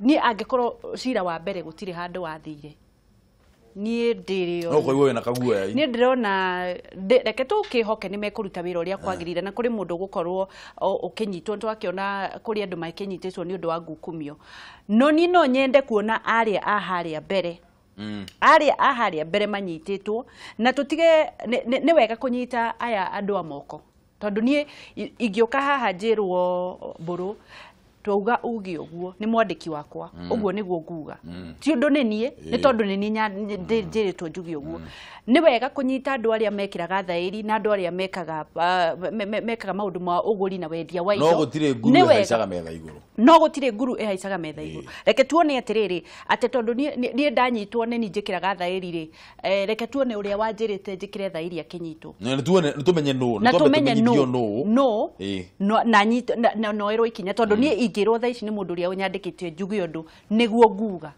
niĩ angĩkorwo cira wa mbere gũtirĩ handũ wathire niĩ ndĩrĩo no kũigua wĩna kaguoya. Niĩ ndĩrona reke tũkĩhoke nĩ mekũruta wĩra ũrĩa kwagĩrĩire, na kũrĩ mũndũ ũgũkorwo ũkĩnyitwo, twakĩona kũrĩ andũ makĩnyitĩtwo nĩ ũndũ wa ngukumio. No niĩ no nyende kuona arĩa a harĩa mbere arĩa a harĩa mbere manyitĩtwo, na tũtige nĩ wega kũnyita aya andũ a moko, tondũ niĩ ingĩũka haha njĩrwo mbũrũ Twauga uge ũguo nĩ mwandĩki wakwa, ũguo nĩguo nguga. Ti ũndũ nĩ niĩ, nĩ tondũ nĩ niĩ njĩrĩtwo njuge ũguo. Nĩ wega kũnyita andũ arĩa mekĩraga thaĩri na andũ arĩa mekaga mekaga maũndũ ma ũgũri na wendia wa indo. No gũtirĩ nguru ĩhaicaga metha igũrũ. No gũtirĩ nguru ĩhaicaga metha igũrũ. Reke tuone atĩrĩrĩ, atĩ tondũ niĩ ndanyitwo nĩ niĩ njĩkĩraga thaĩri rĩ, reke tuone ũrĩa wanjĩrĩte njĩkĩre thaĩri akĩnyitwo. Nĩ tuone, nĩ tũmenye nũ, nĩ twambe tũmenyithio nũ. Na noerwo ikinya tondũ niĩ ingĩrwo thaa ici nĩ mũndũ ũrĩa ũnyandĩkĩte njuge ũndũ nĩguo nguga.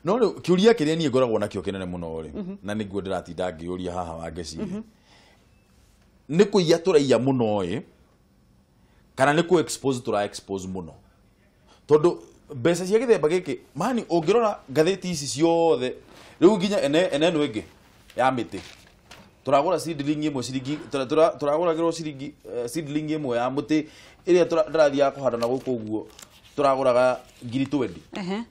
No rĩu kĩũria kĩrĩa niĩ ngoragwo nakĩo kĩnene mũno rĩ, na nĩguo ndĩratinda ngĩũria haha Wangeci, nĩ kũiya tũraiya mũno ĩ, kana nĩ kũ expose tũra expose mũno? Tondũ mbeca cia gĩthemba gĩkĩ mani ũngĩrora ngathĩti ici ciothe rĩu nginya ene ĩno ĩngĩ ya mĩtĩ tũragũra seedling ĩmwe ciringi, tũragũragĩrwo ciringi seedling ĩmwe ya mũtĩ ĩrĩa ndĩrathiaga kũhanda na gũkũ ũguo tũragũraga 20,000.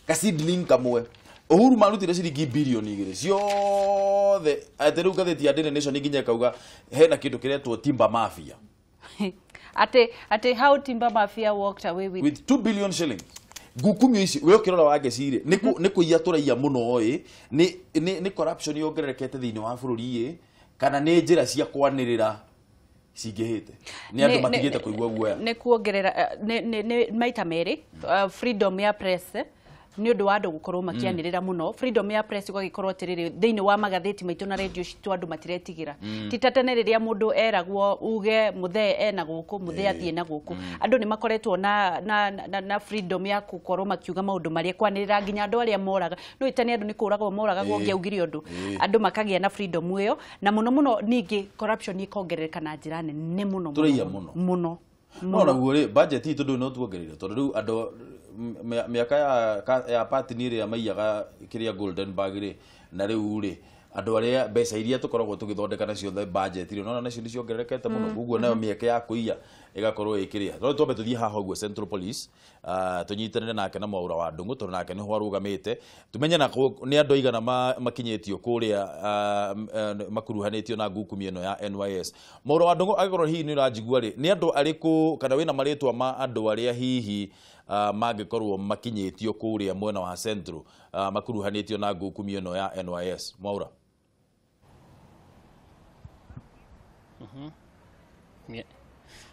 Ka seedling kamwe Uhuru marutire ciringi bilioni 2 ciothe. Atĩ rĩu ngathĩti ya Daily Nation nginya ĩkauga hena kĩndũ kĩretwo Timber Mafia. Ate how Timber Mafia walked away with 2 billion shillings. Ngukumio ici we ũkĩrora Wangeci rĩ, nĩ kũiya tũraiya mũno ĩ, nĩ corruption yongererekete thĩinĩ wa bũrũri ĩ, kana nĩ njĩra cia kwanĩrĩra cingĩhĩte nĩ andũ matigĩte kũigua guoya? Nĩ kuongerera nĩ maita merĩ freedom ya press nĩ ũndũ wa andũ gũkorwo makĩanĩrĩra mũno. Freedom ya press gũgĩkorwo atĩrĩrĩ, thĩinĩ wa magathĩti maitũ na radio citũ andũ matiretigĩra. Ti ta tene rĩrĩa mũndũ eragwo uge mũthee ena gũkũ, mũthee athiĩ na gũkũ. Andũ nĩ makoretwo na freedom ya gũkorwo makiuga maũndũ marĩa kwanĩrĩra nginya andũ arĩa moraga. No tene andũ nĩ kũragwo moragagwo ũngĩaugire ũndũ. Andũ makagĩa na freedom ĩyo, na mũno mũno ningĩ corruption ĩkongerereka na njĩra nene mũno mũno. No naguo rĩ, budget itũ ndũĩ no tuongereire tondũ rĩu andũ mĩaka ya partner ĩrĩa maiyaga kĩrĩa Golden Bag rĩ, na rĩu rĩ andũ arĩa mbeca iria tũkoragwo tũgĩthondeka nacio the budget rĩ, unaona nacio nĩ ciongererekete mũno, koguo nayo mĩeke ya kũiya ĩgakorwo ĩkĩrĩa. No twambe tũthiĩ haha ũguo Central Police, tũnyitanĩre nake na Mwaura wa Ndung'u tondũ nake nĩho arũgamĩte, tumenye na nĩ andũ aigana makinyĩtio kũrĩa makuruhanĩtio na ngukumio ĩno ya NYS. Mwaura wa Ndung'u, angĩkorwo hihi nĩ ũranjigua rĩ, nĩ andũ arĩkũ kana wĩna marĩtwa ma andũ arĩa hihi mangĩkorwo makinyĩtio kũrĩa mwena wa Central makuruhanĩtio na ngukumio ĩno ya NYS? Mwaura.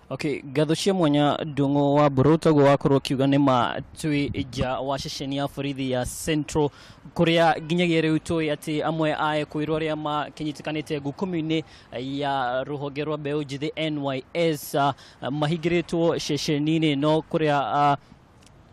Okay, ngatho cia mwanya Ndung'u wa Mbũrũ toguo wakorwo ũkiuga nĩ ma twĩ nja wa ceceni ya borithi ya Central kũrĩa nginyagia rĩu tũĩ atĩ amwe a ekũĩrwo arĩa makĩnyitĩkanĩte ngukumio-inĩ ya rũhonge rwa mbeũ njĩthĩ NYS mahingĩrĩtwo ceceni-inĩ no kũrĩa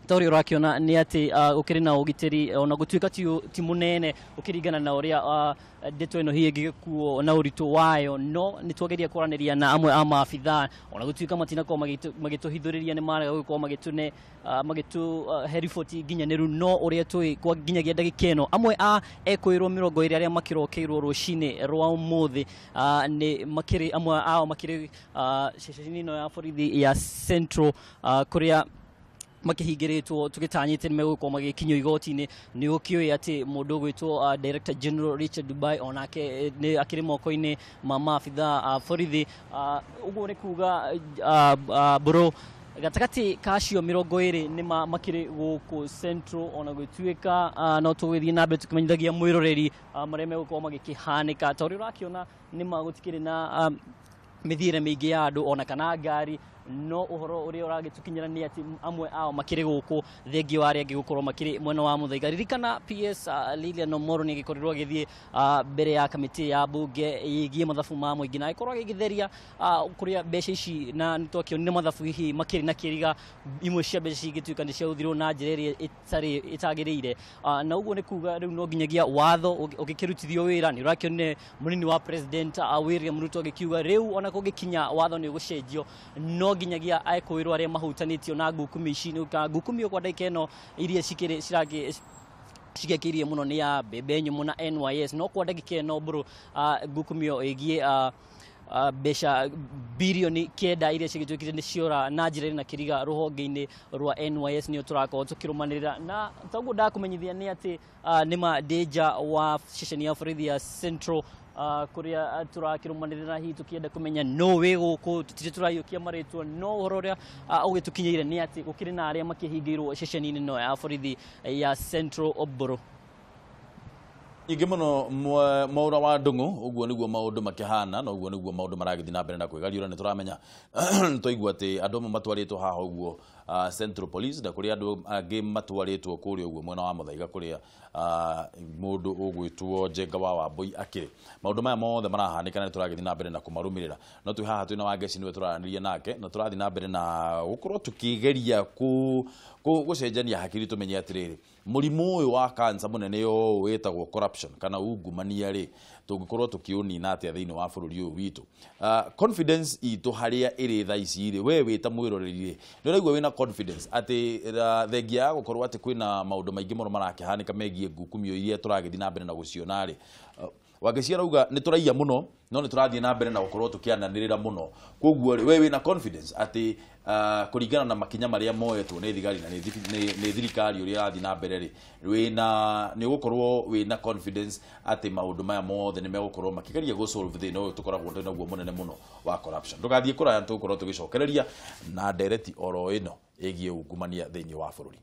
ta ũrĩa ũrakĩona nĩ atĩ gũkĩrĩ na ũgitĩri ona gũtuĩka ti mũnene ũkĩringana na ũrĩa ndeto ĩno hihi ĩngĩgĩkuo na ũritũ wayo, no nĩ twageria kwaranĩria na amwe a maabithaa ona gũtuĩka matinakorwo magĩtũhithũrĩria nĩ marega gũgĩkorwo magĩtũne magĩtũhe riboti nginyanĩru, no ũrĩa tũĩ kwa nginyagia ndagĩka ĩno amwe a ekũĩrwo 20 arĩa makĩrokeirwo rũcinĩ rwa ũmũthĩ nĩ makĩrĩ amwe ao makĩrĩ ceceni ĩno ya borithi ya Central kũrĩa makĩhingĩrĩtwo tũgĩtanyĩte nĩ megũkorwo magĩkinyio igoti-inĩ. Nĩ ũkĩũĩ atĩ mũndũ ũgwĩtwo Director General Richard Dubai onake nĩ akĩrĩ moko-inĩ ma maabithaa a borithi. Ũguo nĩ kuga Mbũrũ gatagatĩ ka acio 20 nĩ makĩrĩ gũkũ Central ona gũtuĩka no tũgĩthiĩ na mbere tũkĩmenyithagia mwĩroreri marĩa megũkorwo magĩkĩhanĩka. Ta ũrĩa ũrakĩona nĩ ma gũtikĩrĩ na mĩthiĩre mĩingĩ ya andũ ona kana ngari, no ũhoro ũrĩa ũragĩtũkinyĩra nĩ atĩ amwe ao makĩrĩ gũkũ thengia wa arĩa angĩ gũkorwo makĩrĩ mwena wa Mũthaiga. Ririkana PS Lilian Omoro nĩ agĩkorirwo agĩthiĩ mbere ya kamĩtĩ ya mbunge ĩgiĩ mathabu ma mũingĩ na agĩkorwo agĩgĩtheria kũrĩa mbeca ici, na nĩ twakĩonire mathabu hihi makĩrĩ na kĩriga imwe cia mbeca cingĩtuĩka nĩ ciahũthĩrwo na njĩra ĩrĩa ĩtagĩrĩire, na ũguo nĩ kuga rĩu no nginyagia watho ũgĩkĩrutithio wĩra. Nĩ ũrakĩonire mũnini wa president William Ruto agĩkiuga rĩu ona kũngĩkinya watho nĩ ũgũcenjio no nginyagia ekũĩrwo arĩa mahutanĩtio na ngukumi ici, ngukumi kwa ndagĩka ĩno iria cikĩrĩ cigĩkĩirie mũno nĩ ya mbembe nyũmũ na NYS, no kwa ndagĩka ĩno Mbũrũ ngukumio ĩgiĩ mbeca bilioni 9 iria cigĩtuĩkire nĩ ciora na njĩra ĩrĩ na kĩriga rũhonge-inĩ rwa NYS nĩyo tũrakorwo tũkĩrũmanĩrĩra. Na toguo ndakũmenyithia nĩ atĩ nĩ ma ndĩ nja wa ceceni ya borithi ya Central Kuria tũrakĩrũmanĩrĩra hihi tũkĩenda kũmenya no wĩ gũkũ tũtirĩ tũraiyũkia marĩtwa no ũhoro ũrĩa ũgĩtũkinyĩire nĩ atĩ gũkĩrĩ na arĩa makĩhingĩirwo ceceni-inĩ ĩno ya borithi ya Central Mbũrũ. Nyingĩ mũno Mwaura wa Ndung'u, ũguo nĩguo maũndũ makĩhana na ũguo nĩguo maũndũ maragĩthiĩ na mbere na kwĩgariũra. Nĩ tũramenya twaigua atĩ andũ amwe matwarĩtwo haha ũguo Central Police na kũrĩ andũ angĩ matwarĩtwo kũrĩa ũguo mwena wa Muthaiga kũrĩa mũndũ ũgwĩtwo Njenga wa Wambui akĩrĩ. Maũndũ maya mothe marahanĩka na nĩ tũragĩthiĩ na mbere na kũmarũmĩrĩra. No twĩ haha twĩna Wangeci nĩwe tũraranĩria nake na tũrathiĩ na mbere na gũkorwo tũkĩgeria gũcenjania hakiri tũmenye atĩrĩrĩ mũrimũ ũyũ wa cancer mũnene ũyũ wĩtagwo corruption kana ungumania rĩ tũngĩkorwo tũkĩũnina atĩa thĩinĩ wa bũrũri ũyũ witũ. Confidence itũ harĩa ĩrĩ thaa ici rĩ, we wĩ ta mwĩroreri rĩ, nĩ ũraigua wĩna confidence atĩ thengia ya gũkorwo atĩ kwĩna maũndũ maingĩ mũno marakĩhanĩka megiĩ ngukumio iria tũragĩthiĩ na mbere na gũciona rĩ, Wangeci arauga nĩ tũraiya mũno no nĩ tũrathiĩ na mbere na gũkorwo tũkĩananĩrĩra mũno. Koguo rĩ, we wĩna confidence atĩ kũringana na makinya marĩa moetwo nĩ thigari na nĩ thirikari ũrĩa ĩrathiĩ na mbere rĩ, wĩna nĩ ũgũkorwo wĩna confidence atĩ maũndũ maya mothe nĩ megũkorwo makĩgeria gũ solve thĩna ũyũ tũkoragwo twĩ naguo mũnene mũno wa corruption. Ndũgathiĩ kũraya, tũgũkorwo tũgĩcokereria na ndereti oro ĩno ĩgiĩ ungumania thĩinĩ wa bũrũri.